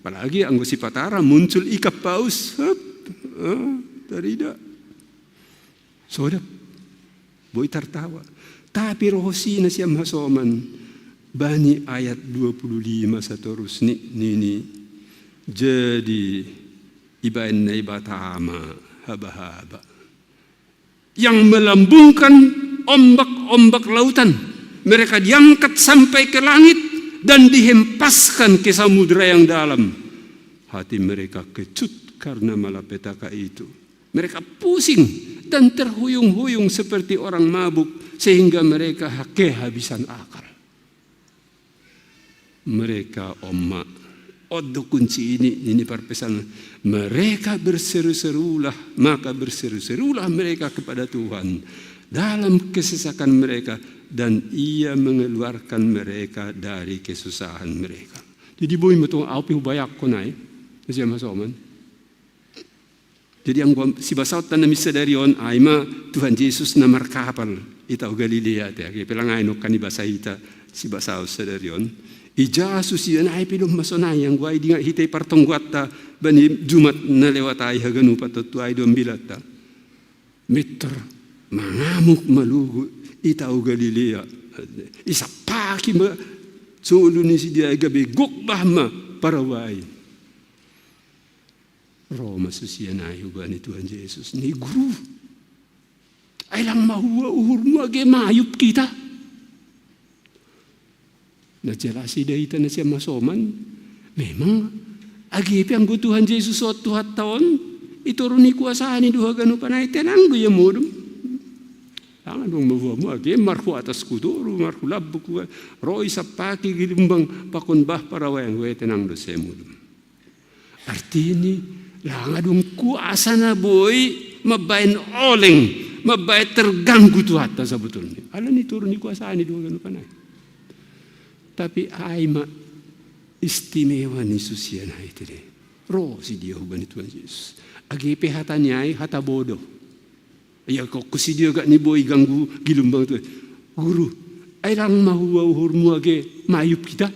Apalagi anggo sipatara muncul ikan paus, hep, eh, tarida. Sodap. Boi tartawa. Tapi roho si na siama soman bani ayat dua puluh lima satorus ni nini. Jadi ibaen Naibata ma haba-haba yang melambungkan ombak-ombak lautan. Mereka diangkat sampai ke langit dan dihempaskan ke samudera yang dalam. Hati mereka kecut karena malapetaka itu. Mereka pusing dan terhuyung-huyung seperti orang mabuk sehingga mereka kehabisan akal. Mereka omma. Odo kunci ini, ini parpesan. Mereka berseru-serulah, maka berseru-serulah mereka kepada Tuhan dalam kesesakan mereka, dan Ia mengeluarkan mereka dari kesusahan mereka. Jadi boi metung au pe hubayak konai, siama soman. Jadi anggo sibasaon tanami sadari on ai ma Tuhan Jesus na markapal i tao Galilea te, age pe lang ai nongkan ibasa hita sibasaon sadari on. Ija susian ai pe dong masonai anggo ai dingat hita i partonggoanta bani Jumat na lewat ai haganupan tontu ai do ambilatta. Metor mangamuk malugu i tao Galilea. Isappaki ma solu ni sidia gabe gok bah ma parau ai. Ro ma susian ai hubani Tuhan Jesus ni guru. Ai lang mahua uhurmu age mayup kita. Na jelas ida hita na siama soman. Memang age pe anggo Tuhan Jesus ot Tuhanta on itoruni kuasa ni doha ganupan ai tenang do ia modom. Lang adong mahua mua age, marhu atas kutoru, marhu labbuk ue, ro i sampaki gilumbang pakon bah paraweng ue, tenang do semudum. Artini, lang adong kuasa na boi mambaen oleng, mambaen terganggu Tuhanta sabotulni. Alani toru ni kuasani do haganupan ai. Tapi ai ma istimewa ni susian ai tene. Ro si dia hubani Tuhan Jesus. Age pe hatani ai hata bodo. Ia kokku si dia gak ni boi ganggu gilumbang tu. Guru, ai lang mahua uhurmu age mayup kita?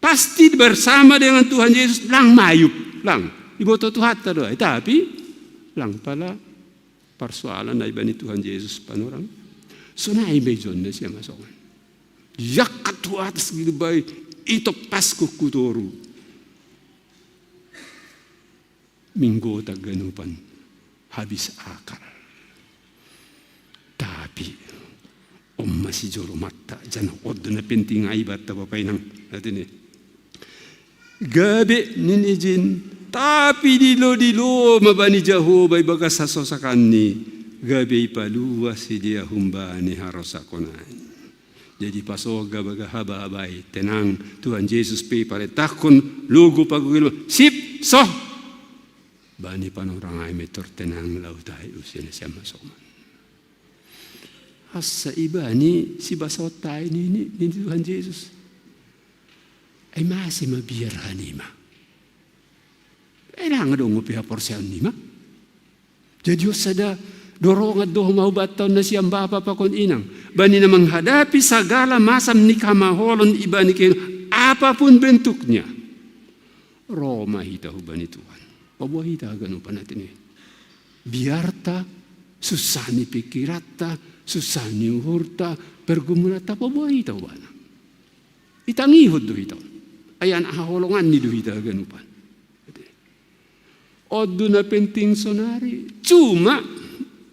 Pasti bersama dengan Tuhan Yesus lang mayup, lang. Iboto Tuhanta do ai, tapi lang pala persoalan ai bani Tuhan Yesus panorang. Sonai ma ijon na sian masongan. Iangkat tu atas gitu bai, itop pas kuku toru. Minggu taganupan habis akal. Tapi on ma sijolo matta, jana on do na penting ai banta bapa inang. Atene. Gabe nini jin, tapi dilo-dilo ma bani Jahowa i bagas hasosakanni, gabe ipalua si dia humbani harosakon ai. Jadi pasoga baga haba-haba i, tenang, Tuhan Jesus pe iparentahkon, logo pagogi, sip, soh. Bani panorang ai metor tenang laut ai usian sian masoman. Asa ibani si basota ai nini, nini Tuhan Jesus. Ai mase ma biar hanima. Ai lang adong pe haporseaon nima. Jadi on sada dorongan do homa hubanta on na sian bapa pakon inang. Bani na menghadapi sagala macam ni kamaholon ibani kehidupan apapun bentuknya. Ro ma hita hubani Tuhan. Paboa hita haganupan atene. Biarta, susah ni pikiranta, susah ni uhurta, pergumulanta paboa hita hubana. Itangihon do hita. Ai anak haholonganni do hita haganupan. On do na penting sonari. Cuma,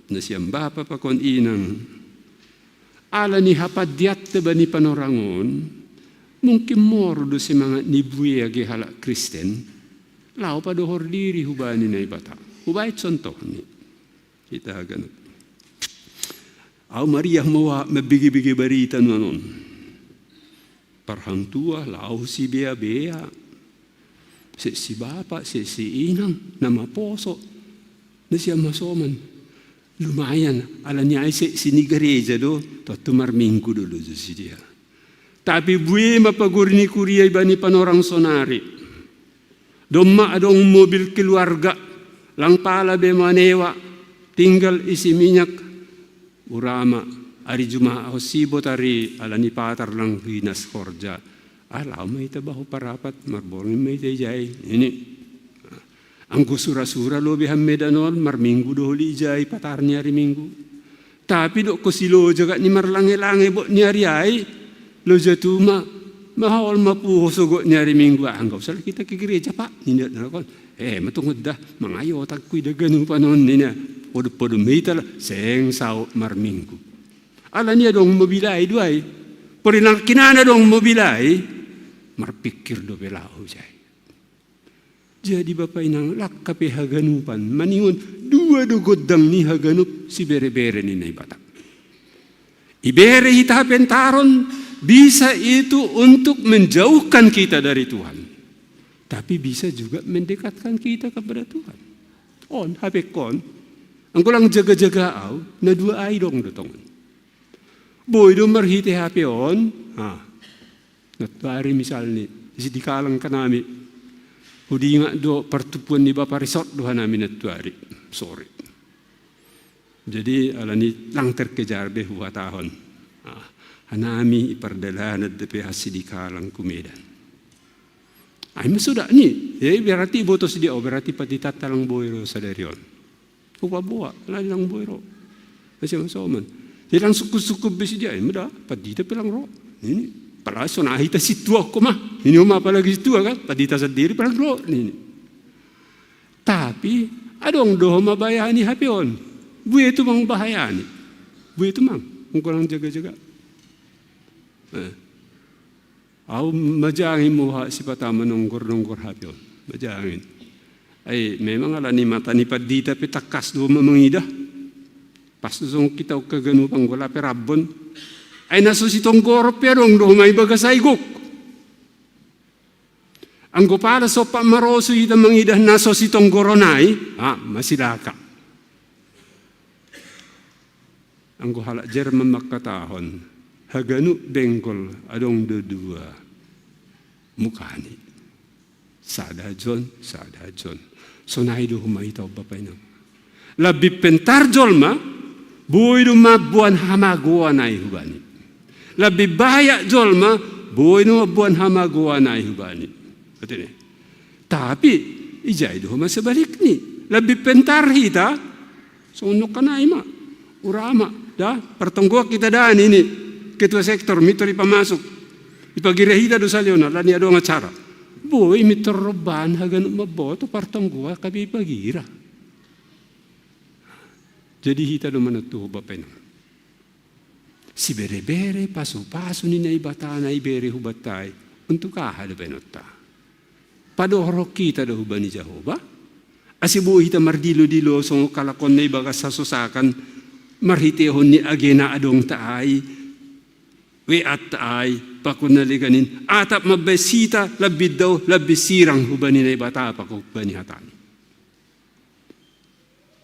na sian bapa pakon inang. Alani hapandianta bani panorang on, mungkin moru do semangat ni bue age halak Kristen, laho padohor diri hubani Naibata. Hubaen contohni. Hita haganup. Au mariah ma uahat mambege-bege barita nuan on. Parhangtua laho sibea-bea. Seksi bapa, seksi inang, na maposo. Na sian masoman. Lumayan, alani ai seksi ni gareja do, tontu marminggu do loja si dia. Tapi bue ma pagori ni kuria ibani panorang sonari. Domma adong mobil keluarga, lang pala be manewa, tinggal isi minyak, urama, ari Jumaat ho sibot ari alani patar lang dinas horja. Ah, laho ma hita bahu parapat, marborngin ma hita ijai. Ini. Anggo sura-sura lobi han medan on, marminggu do holi ijai patar ni ari Minggu. Tapi dok ko si loja gak ni marlange-lange bot ni ari ai, loja tu ma, mahol ma puho sogot ni ari Minggu, ah, nggak usah lah kita ke gereja, Pak. Nina nakon, eh, matungut dah, mangayo takku ida ganupan on nina. Podo-podo mita lah, seng saut marminggu. Alani adong mobil ai do ai. Pori lang kinana adong mobil ai. Marpikir do pe laho ijai. Jadi bapa inang, langka pe haganupan maningon dua do gondang ni haganup sibere-bere ni Naibata. Ibere hita hapentaron, bisa itu untuk menjauhkan kita dari Tuhan, tapi bisa juga mendekatkan kita kepada Tuhan. On hapengkon, anggo lang jaga-jaga au, na dua ai dong do tongon. Boi do marhite hape on, ah, Nantuari misalni, di Sidi Kalang kanami. Hudingat do partumpuan ni bapa risot do hanami nantuari. Sore. Jadi alani lang terkejar be huhatahon. Ah, hanami i pardalanan dope ha Sidi Kalang ku Medan. Ai ma suda ni, jadi berarti iboto si dia, oh, berarti panditanta lang boi ro sadari on. Hupaboa, lang boi ro. Na sian masoman. Jadi lang sukut-sukut be si dia, ai ma da, pandita pe lang ro. Ini, padahal sonari hita sintua ho ma. Ini ma apalagi sintua kan, pandita sandiri pe lang ro. Ini. Tapi, adong do ho mambayani hape on. Bue tumang bahayani. Bue tumang, anggo lang jaga-jaga. Eh. Au majangin ma uahat sipata manonggor-nonggor hape on. Majangin. Ai, memang alani mata ni pandita pe tangkas do ma mangidah. Pas do songon hita ungkaganupan, anggo lape rambon, ai na so sitonggoro pe adong do homa i bagas aigok. Anggo pala sompat marosu hita mangidah na so sitonggoro nai, ah, masilaka. Anggo halak Jerman mangkatahon, haganup benggol adong do dua mukani. Sada jon, sada jon. Sonai do homa hita, o bapa inang. Lebih pentar jolma, boi do mamboan hamagoan ai hubani. Lebih bayak jolma, boi do mamboan hamagoan ai hubani. Artina. Tapi ijai do homa sebalikni. Lebih pentar hita, songon nongkan ai ma. Urama, da, partonggoan hita da nini ketua sektor, mintor ipamasuk. Ipagira hita do saleonna, alani adong acara. Boi mintor romban haganup mamboto, partonggoan gabe ipagira. Jadi hita do manontu, o bapa inang. Siberebere pasupasu ni Naibata na ibere hubanta i, untuk aha do baenonta? Padohor hita do hubani Jahowa, ase boi hita mardilodilo songon halak on na ibagas hasosakan, marhitehon ni agena adongta ai, weatta ai, pakon na legan in, atap mambahen hita lambin daoh, lambin sirang hubani Naibata pakon hubani hatani.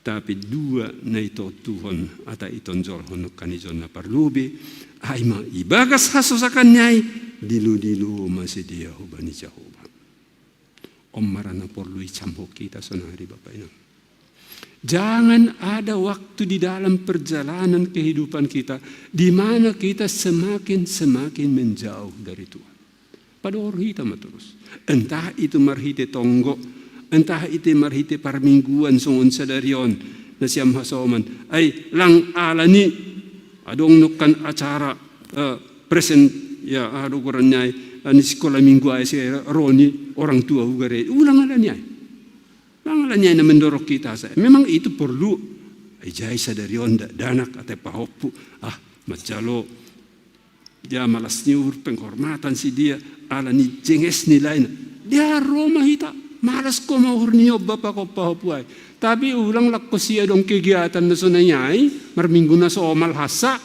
Tapi dua na itontuhon atau itonjolhon nongkan i jon na parlobei, ai ma ibagas hasosakanna i, dilodilo ma sidea hubani Jahowa. On ma ra na porlu icamhon hita sonari, bapa inang. Jangan ada waktu di dalam perjalanan kehidupan kita di mana kita semakin, semakin menjauh dari Tuhan. Padohor hita ma torus. Entah itu marhite tonggo, entah itu marhite parmingguan songon sadari on, nasiam hasoman. Ai lang alani adong nongkan acara, eh, present, ya, aha do goarna i, eh, ni sikola minggu ai, asa ro ni orang tua hu gareja. Ulang alani ai. Lang alani ai na mendorong hita asa. Memang itu porlu. Ijai sadari on dakdanak atau pahompu, ah, manjalo, dia malas ni uhur, penghormatan sidea, alani jenges ni laenna. Dia ro ma hita, malas ho ma uhur ni ompu pakon pahompu ai. Tapi ulang lang ho sia adong kegiatan na sonai ai, marminggu na somal hansa.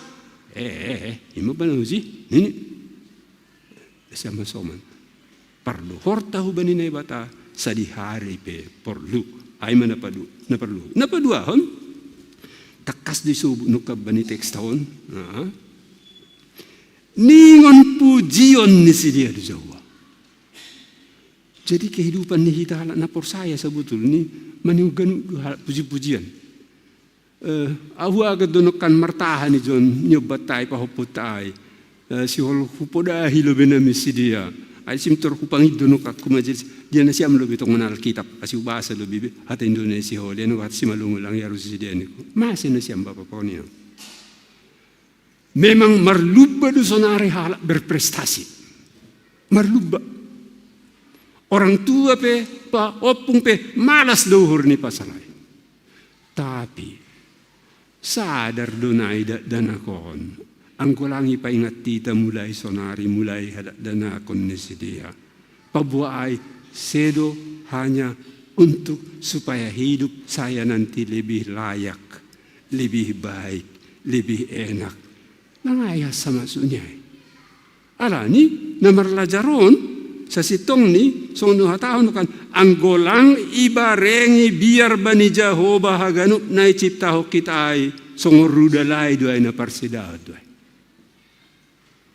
Eh, eh, eh, i ma bana uji, nini. Asa ma somal. Pardohorta hubani Naibata, sadihari pe porlu. Ai ma na padu-, na parlu. Na paduahon, tangkas do isobut nongkan bani teksta on. Nah. Ningon pujion ni sidea tu Jahowa. Jadi kehidupan ni hita halak na porsaya sabotulna, maningon ganup do halak puji-pujian. Eh, ahu agan do nongkan martahan i jon ni ombanta i pahompunta i. Eh, sihol hupodahi lobei nami sidea. Ai simtor hupangido nongkan ku majelis, dia nasiam lobei tongon Alkitab, asa hubasa lobei be hata Indonesia, sihol, dia nongkan hata Simalungun, lang iarusi sidea niku. Mase nasiam bapa pakon inang. Memang marlumba do sonari halak berprestasi. Marlumba. Orang tua pe, pa, ompung pe, malas do uhur ni pasal ai. Tapi, sadar do nai dakdanak on. Anggo lang ipaingat hita mulai sonari, mulai hadakdanakon ni sidea. Paboa ai, sedo hanya untuk supaya hidup saya nanti lebih layak, lebih baik, lebih enak. Lang ai asa maksudna i. Alani, na marlajar on, sasintongni, songon na huhatahon kan, anggo lang ibarengi biar bani Jahowa haganup na iciptahon hita ai, songon rudal ai do ai na parsidaon do ai.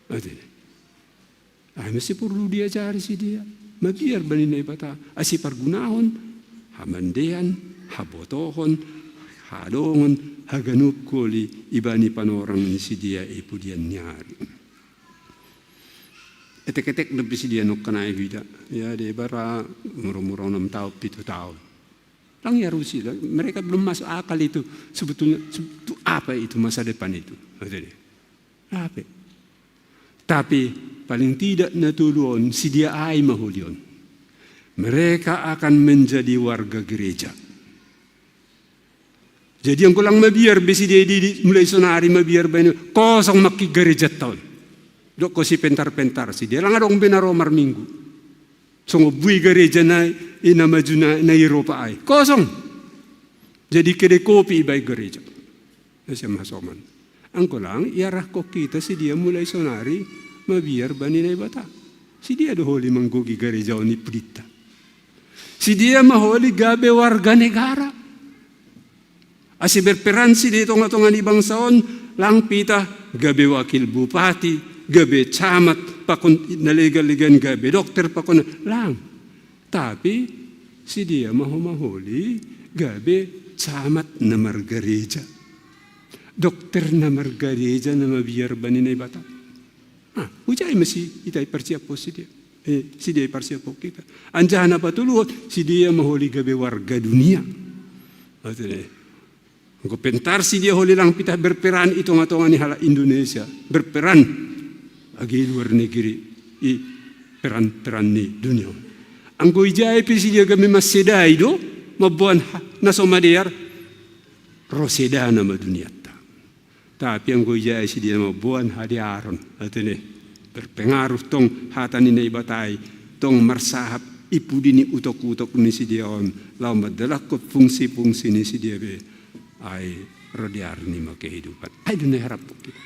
Ate. Ai mase porlu diajari sidea. Mabiar bani Naibata. Asa ipargunahon, hamandean, habotohon, hadongan, haganup holi, ibani panorang ni sidea i pudian ni ari. Etek-etek do pe sidea nongkan ai huida. Ya, deba ra umur-umur onom taon, pitu taon. Lang iarusi, mereka belum masuk akal itu. Sebetulnya, se-, itu apa itu masa depan itu? Kata dia. Apa? Tapi paling tidak na tolu on, sidea ai ma holi on. Mereka akan menjadi warga gereja. Jadi anggo lang mabiar be sidea i, di, di, mulai sonari mabiar baen, kosong ma angka gerejanta on. Dok ho sipentar-pentar sidea, lang adong be na ro marminggu. Songon bui gereja na i na maju na, na i Eropa ai. Kosong. Jadi kedai kopi ibaen gereja. Nasiam hasoman. Angkolang iarahkon hita si dia mulai sonari mabiar bani Naibata. Si dia do holi manggogi gareja on i puditta. Si dia ma holi gabe warga negara. Ase berperan si dia i tonga-tonga ni bangsa on, lang pe hita gabe wakil bupati, gabe camat, pakon na legan-legan gabe dokter, pakon lang. Tapi si dia ma homa holi gabe camat na margareja. Dokter na margareja na mabiar bani Naibata. Ah, hujai ma si hita i parsiaphon si dia. Eh, si dia i parsiaphon hita. Anjaha na patoluhon, si dia ma holi gabe warga dunia. Maksudnya, anggo pentar si dia holi lang pe hita berperan i tonga-tonga ni halak Indonesia. Berperan age i luar negeri, i peran-peran ni dunia on. Anggo ijai pe si dia gabe mansai do, mamboan ha-, na so madear, ro sedana ma dunianta. Tapi anggo ijai si dia mamboan hadearon, atene, berpengaruh tong hata ni Naibata i, tong marsahap i pudi ni utok-utok ni si dia on, laho mandalakkon fungsi-fungsi ni si dia be, ai ro dearna ma kehidupan. Ai do na iharapkon hita.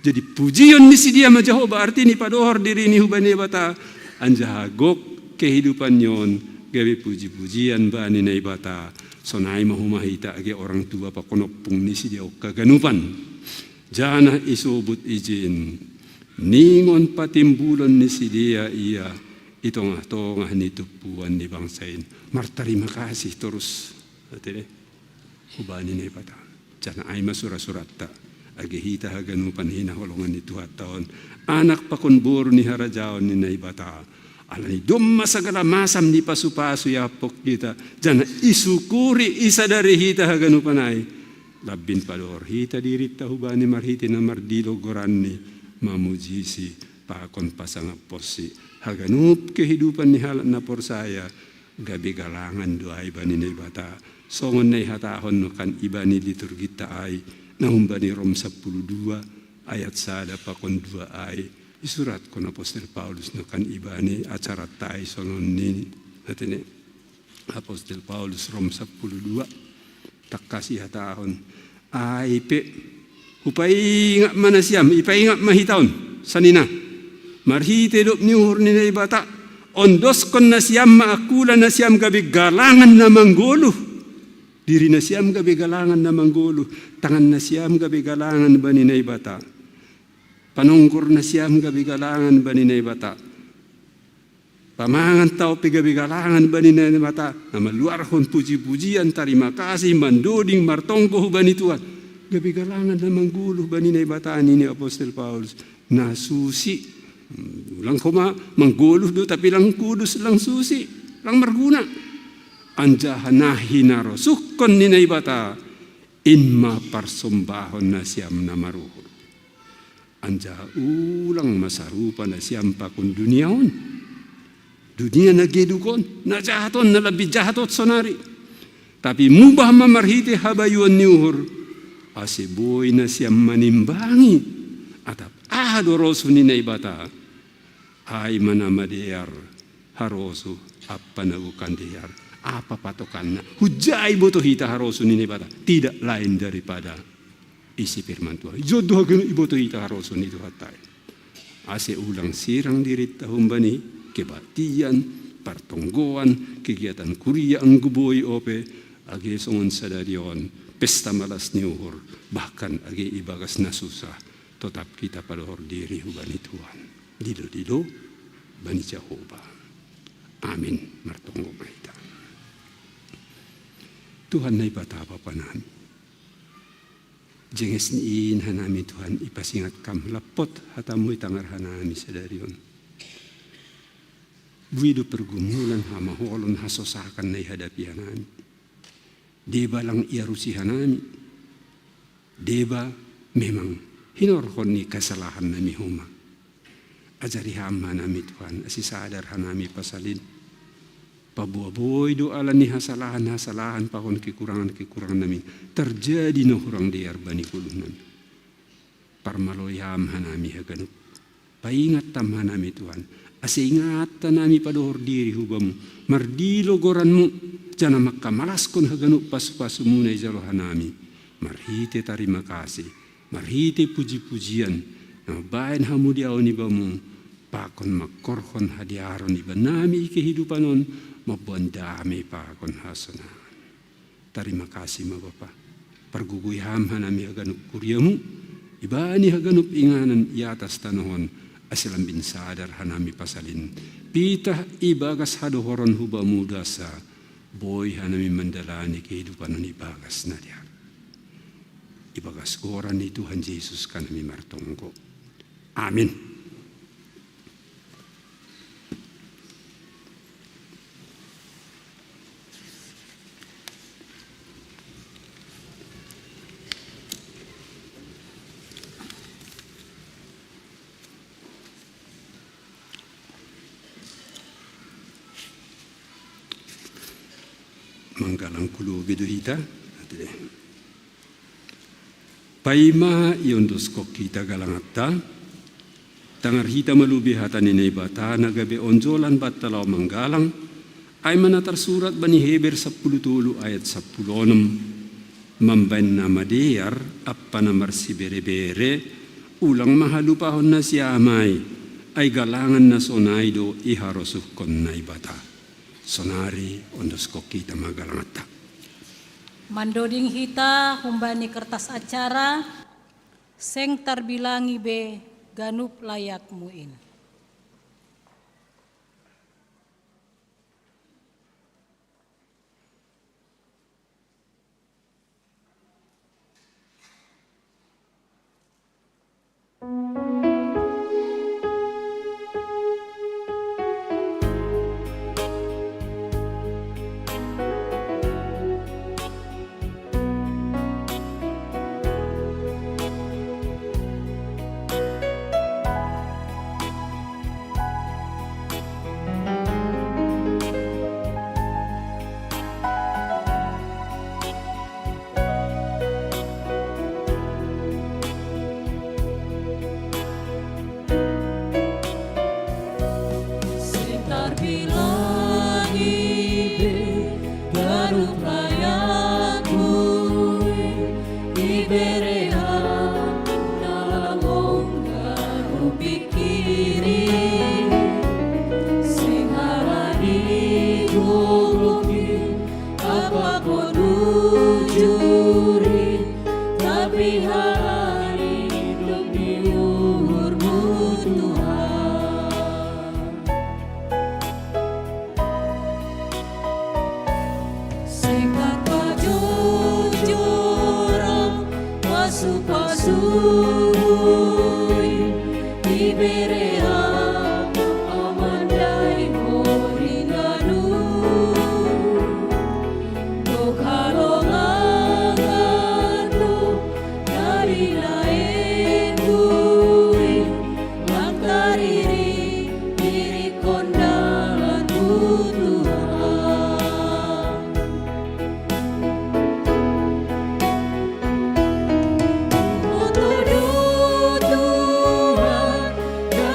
Jadi pujion ni si dia ma Jahowa, artini padohor dirini hubani Naibata, anjaha gok kehidupan ni on gabe puji-pujian bani Naibata. Sonai ma homa hita age orang tua pakon ompung ni si dia on haganupan. Janah isobut ijin, ningon patimbulon ni si dia ia i tongah-tongah ni tumpuan ni bangsa in. Martarima kasih torus. Atene, hubani Naibata. Janah ai ma sura-suratta, age hita haganupan hinaholongan ni Tuhanta on, anak pakon boru ni harajaon ni Naibata. Alani domma sagala macam ni pasu-pasu iapokhon hita, janah isukuri isadari hita haganupan ai. Lambin padohor hita dirinta hubani marhite na mardilo goranni, mamujisi pakon pasangapkonsi. Haganup kehidupan ni halak na porsaya, gabe galangan do ai bani Naibata. Songon na ihatahon nangkin ibani liturginta ai, na humbani Rom sampulu dua ayat sada pakon dua ai, isuratkon apostel Paulus nangkin ibani acaranta ai songon nini. Atene, apostel Paulus Rom sampulu dua, tangkas ihatahon, ai pe, hupaingat ma nasiam, ipaingat ma hita on, sanina. Marhite dob ni uhur ni Naibata, ondoskon nasiam ma angkula nasiam gabe galangan na manggoluh. Diri nasiam gabe galangan na manggoluh, tangan nasiam gabe galangan bani Naibata. Panonggor nasiam gabe galangan bani Naibata. Pamangan tao pe gabe galangan bani Naibata, na maluarhon puji-pujian, tarima kasih, mandoding, martonggo hubani Tuhan. Gabe galangan na manggoluh bani Naibata, nini apostel Paulus. Na susi. Hmm, ulang homa manggoluh do, tapi lang kudus, lang susi, lang marguna. Anjaha na hinarosuhkon ni Naibata, in ma parsombahon nasiam na maruhur. Anjaha ulang ma sarupa nasiam pakon dunia on. Dunia na geduk on, na jahat on, na lambin jahat on sonari. Tapi mubah ma marhite habayuon ni uhur, ase boi nasiam manimbangi atap aha do rosuh ni Naibata. Ai ma na madear, harosuh, ampa na gokan dear. Apa patokanna? Hujai boto hita harosuh ni Naibata. Tidak lain daripada isi firman Tuhan. Ijon do haganup iboto hita harosuh ni Tuhanta i. Ase ulang sirang dirinta humbani kebaktian, partonggoan, kegiatan kuria anggo boi ope, age songon sadari on, pesta malas ni uhur, bahkan age ibagas na susah, totap hita padohor diri hubani Tuhan. Dilo-dilo bani Jahowa. Amin. Martonggo ma hita. Tuhan Naibata Bapa nami. Jenges ni in hanami Tuhan ipasingat Kam lapot hatamu i tangar hanami sadari on. Bui do pergumulan, hamaholon, hasosakan na ihadapi hanami. Deba lang iarusi hanami. Deba memang hinorhon ni kasalahan nami homa. Ajari Ham hanami Tuhan, ase sadar hanami pasal in. Paboa boi do ala ni hasalahan-hasalahan pakon kekurangan-kekurangan nami, terjadi na hurang dear bani goluh nami. Parmaloi Ham hanami haganup. Paingat Ham hanami Tuhan, ase ingat hanami padohor diri hu Bamu, mardilo goranMu, janah mangkamalaskon haganup pasu-pasuMu na ijalo hanami. Marhite tarima kasi, marhite puji-pujian, na mambahen hamuliaon ibamu, pakon mangkorhon hadiaron ibanami i kehidupan on, mamboan dame pakon hasonangan. Tarima kasi ma Bapa, pargogoi Ham hanami haganup kuriamu, ibani haganup inganan i atas tanoh on, ase lambin sadar hanami pasal in, pitah ibagas hadohoron hubamu do asa, boi hanami mandalani kehidupan on ibagas na dear. Ibagas goran ni Tuhan Jesus hanami martonggo. Amin. Manggalang hu lobi do hita. Paima iondoskon hita galanganta, tangar hita ma lobi hata ni Naibata na gabe onjolan banta laho manggalang, ai ma na tarsurat bani Heber sampulu tolu ayat sampulu onom, mambahen na madear ampa na marsiberebere, ulang ma halupahon nasiam ai, ai galangan na sonai do iharosuhkon Naibata. Sonari ondoskon hita ma galanganta. Mandoding hita humbani kertas acara, seng tarbilangi be ganup layakmu in. Seng tarbilangi be ganup layakmu, ibere Ham na lam ongga hupingkiri. Seng halani gogohi ampa hujuri, tapi halani dong ni uhurmu Tuhan. Seng pajujuran pasupasu, ibere Ham amandai horing ganup. Dob halongangan do na binahenku i, lang tariring-iringhon dalanku Tuhan. Huboto do Tuhan, na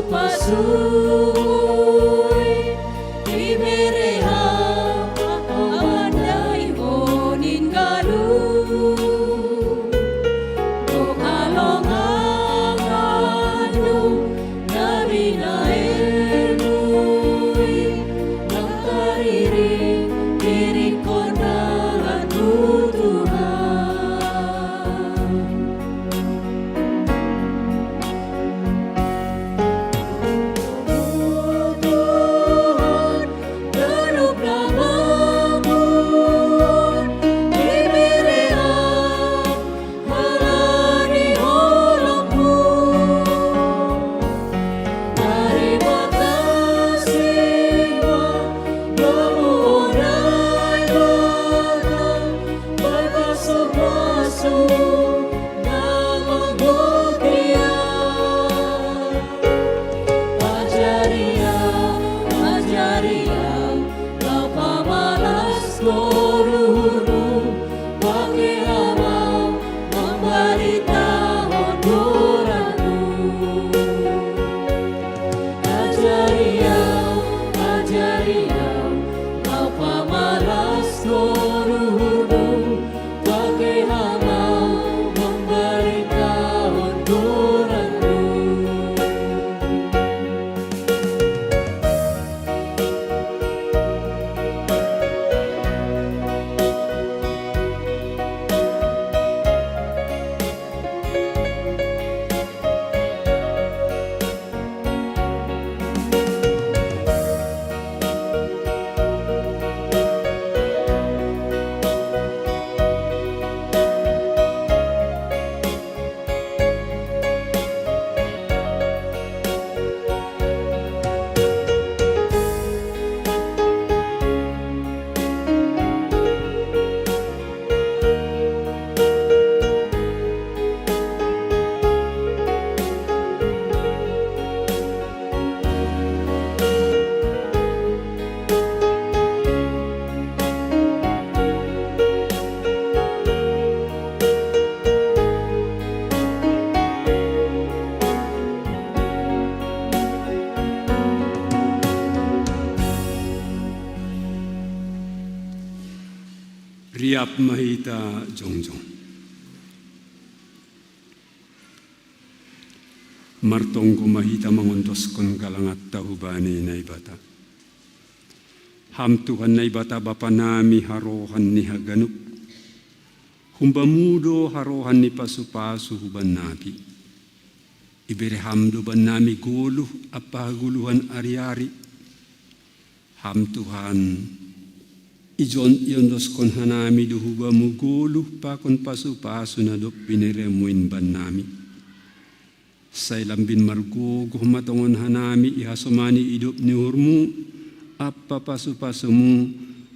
Pasui, ibereha, abandai onin galu. Dokalonganganyu, nabinaenui, nangkariri, dirikondalan Tuhan. Ajari au, ajari au, lau pamalas ko luhurmu, pake hama mambaritahon goranmu. Ajari au, ajari au, lau pamalas ko luhurmu, pake hama mambaritahon goranmu. Riap ma hita jongjong. Martonggo ma hita mangondoskon galanganta hubani Naibata. Ham Tuhan Naibata Bapa nami harohan ni haganup. Humbamu do harohan ni pasupasu hubannami. Ibere Ham do bannami goluh ampa hagoluhan ariari. Ham Tuhan, ijon iondoskon hanami do hubamu goluh pakon pasupasu na dob bineremuin bannami. Sai lambin margogoh ma tongon hanami ihasomani idop ni uhurmu ampa pasupasumu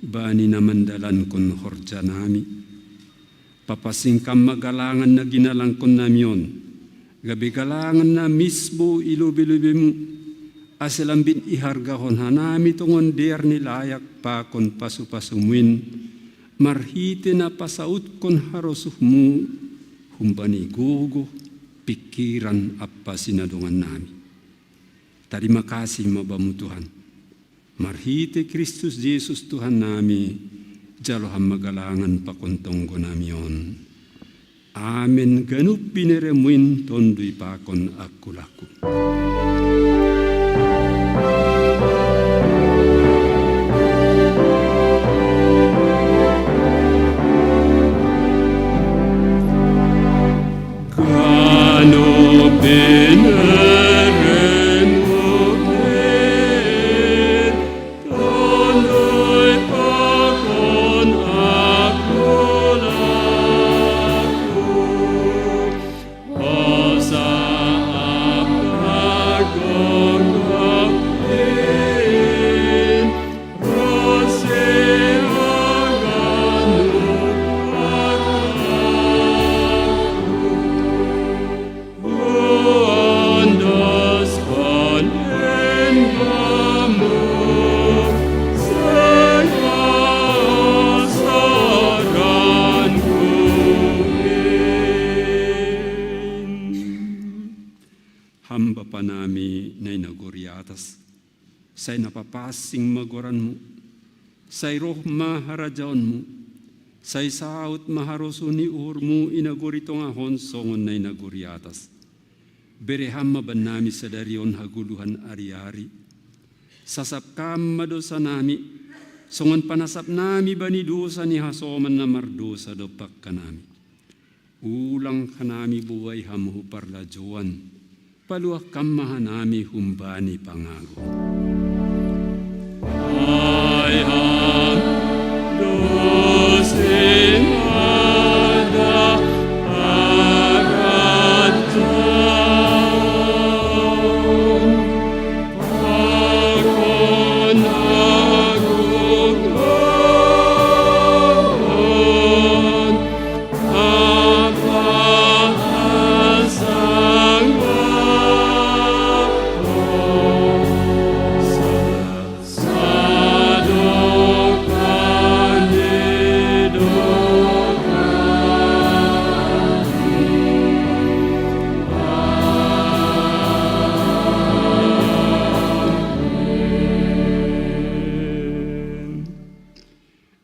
bani na mandalankon horjanami. Papansing Kam ma galangan na ginalangkonnami on, gabe galangan na misbou i lobelobemu, ase lambin ihargahon hanami tongon dear ni layak pakon pasupasumu in, marhite na pasautkon harosuhmu humbani gogoh, pingkiran ampa sinadongannami. Tarima kasih ma Bamu Tuhan. Marhite Kristus Jesus Tuhannami, jalo Ham ma galangan pakon tonggonami on. Amen. Ganup bineremu in tonduy pakon angkulangku. nagori atas. Sai napapassing ma goranmu. Sai roh ma harajaonmu. Sai saut ma harosuh ni uhurmu i nagori tongah on songon na i nagori atas. Bere Ham ma bannami sadari on hagoluhan ari-ari. Sasap Kam ma dosanami, songon panasapnami bani dosa ni hasoman na mardosa dompak hanami. Ulang hanami bobai Ham hu parlajouan, paluah Kam ma hanami humbani pangago. Ai Ham do simada harajaon, pakon agogon, ampa hasangapon. Sadokani do kami. Amen.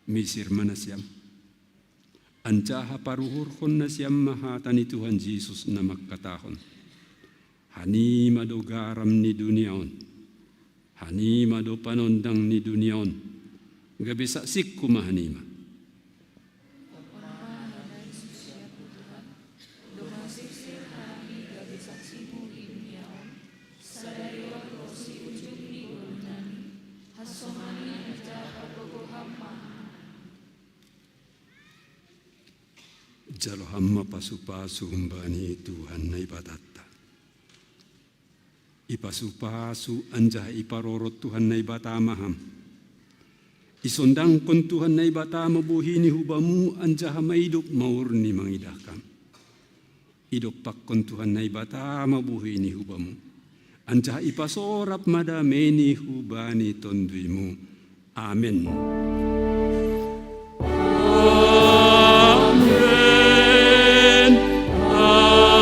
Misir ma nasiam. Anjaha paruhurhon nasiam ma hata ni Tuhan Jesus na mangkatahon: Hanima do garam ni dunia on. Hanima do panondang ni dunia on. Gabe saksingku ma hanima. Jalo Ham ma pasu-pasu humbani Tuhan Naibatanta. Ipasu-pasu anjaha iparorot Tuhan Naibata ma Ham. Isondangkon Tuhan Naibata ma bohini hu Bamu anjaha maidop ma uhurni mangidah Kam. Idompakkon Tuhan Naibata ma bohini hu Bamu, anjaha ipasorap ma dameini hubani tonduiMu. Amen. Amen. Amen.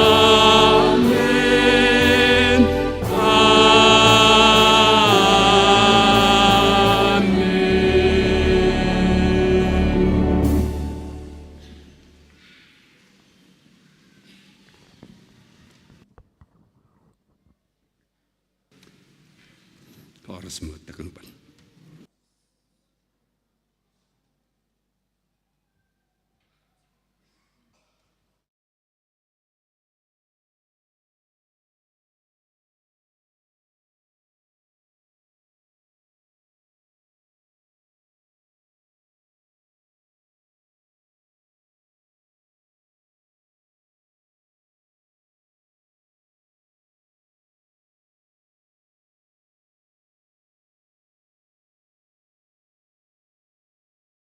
Amen. Horas ma, takan upan.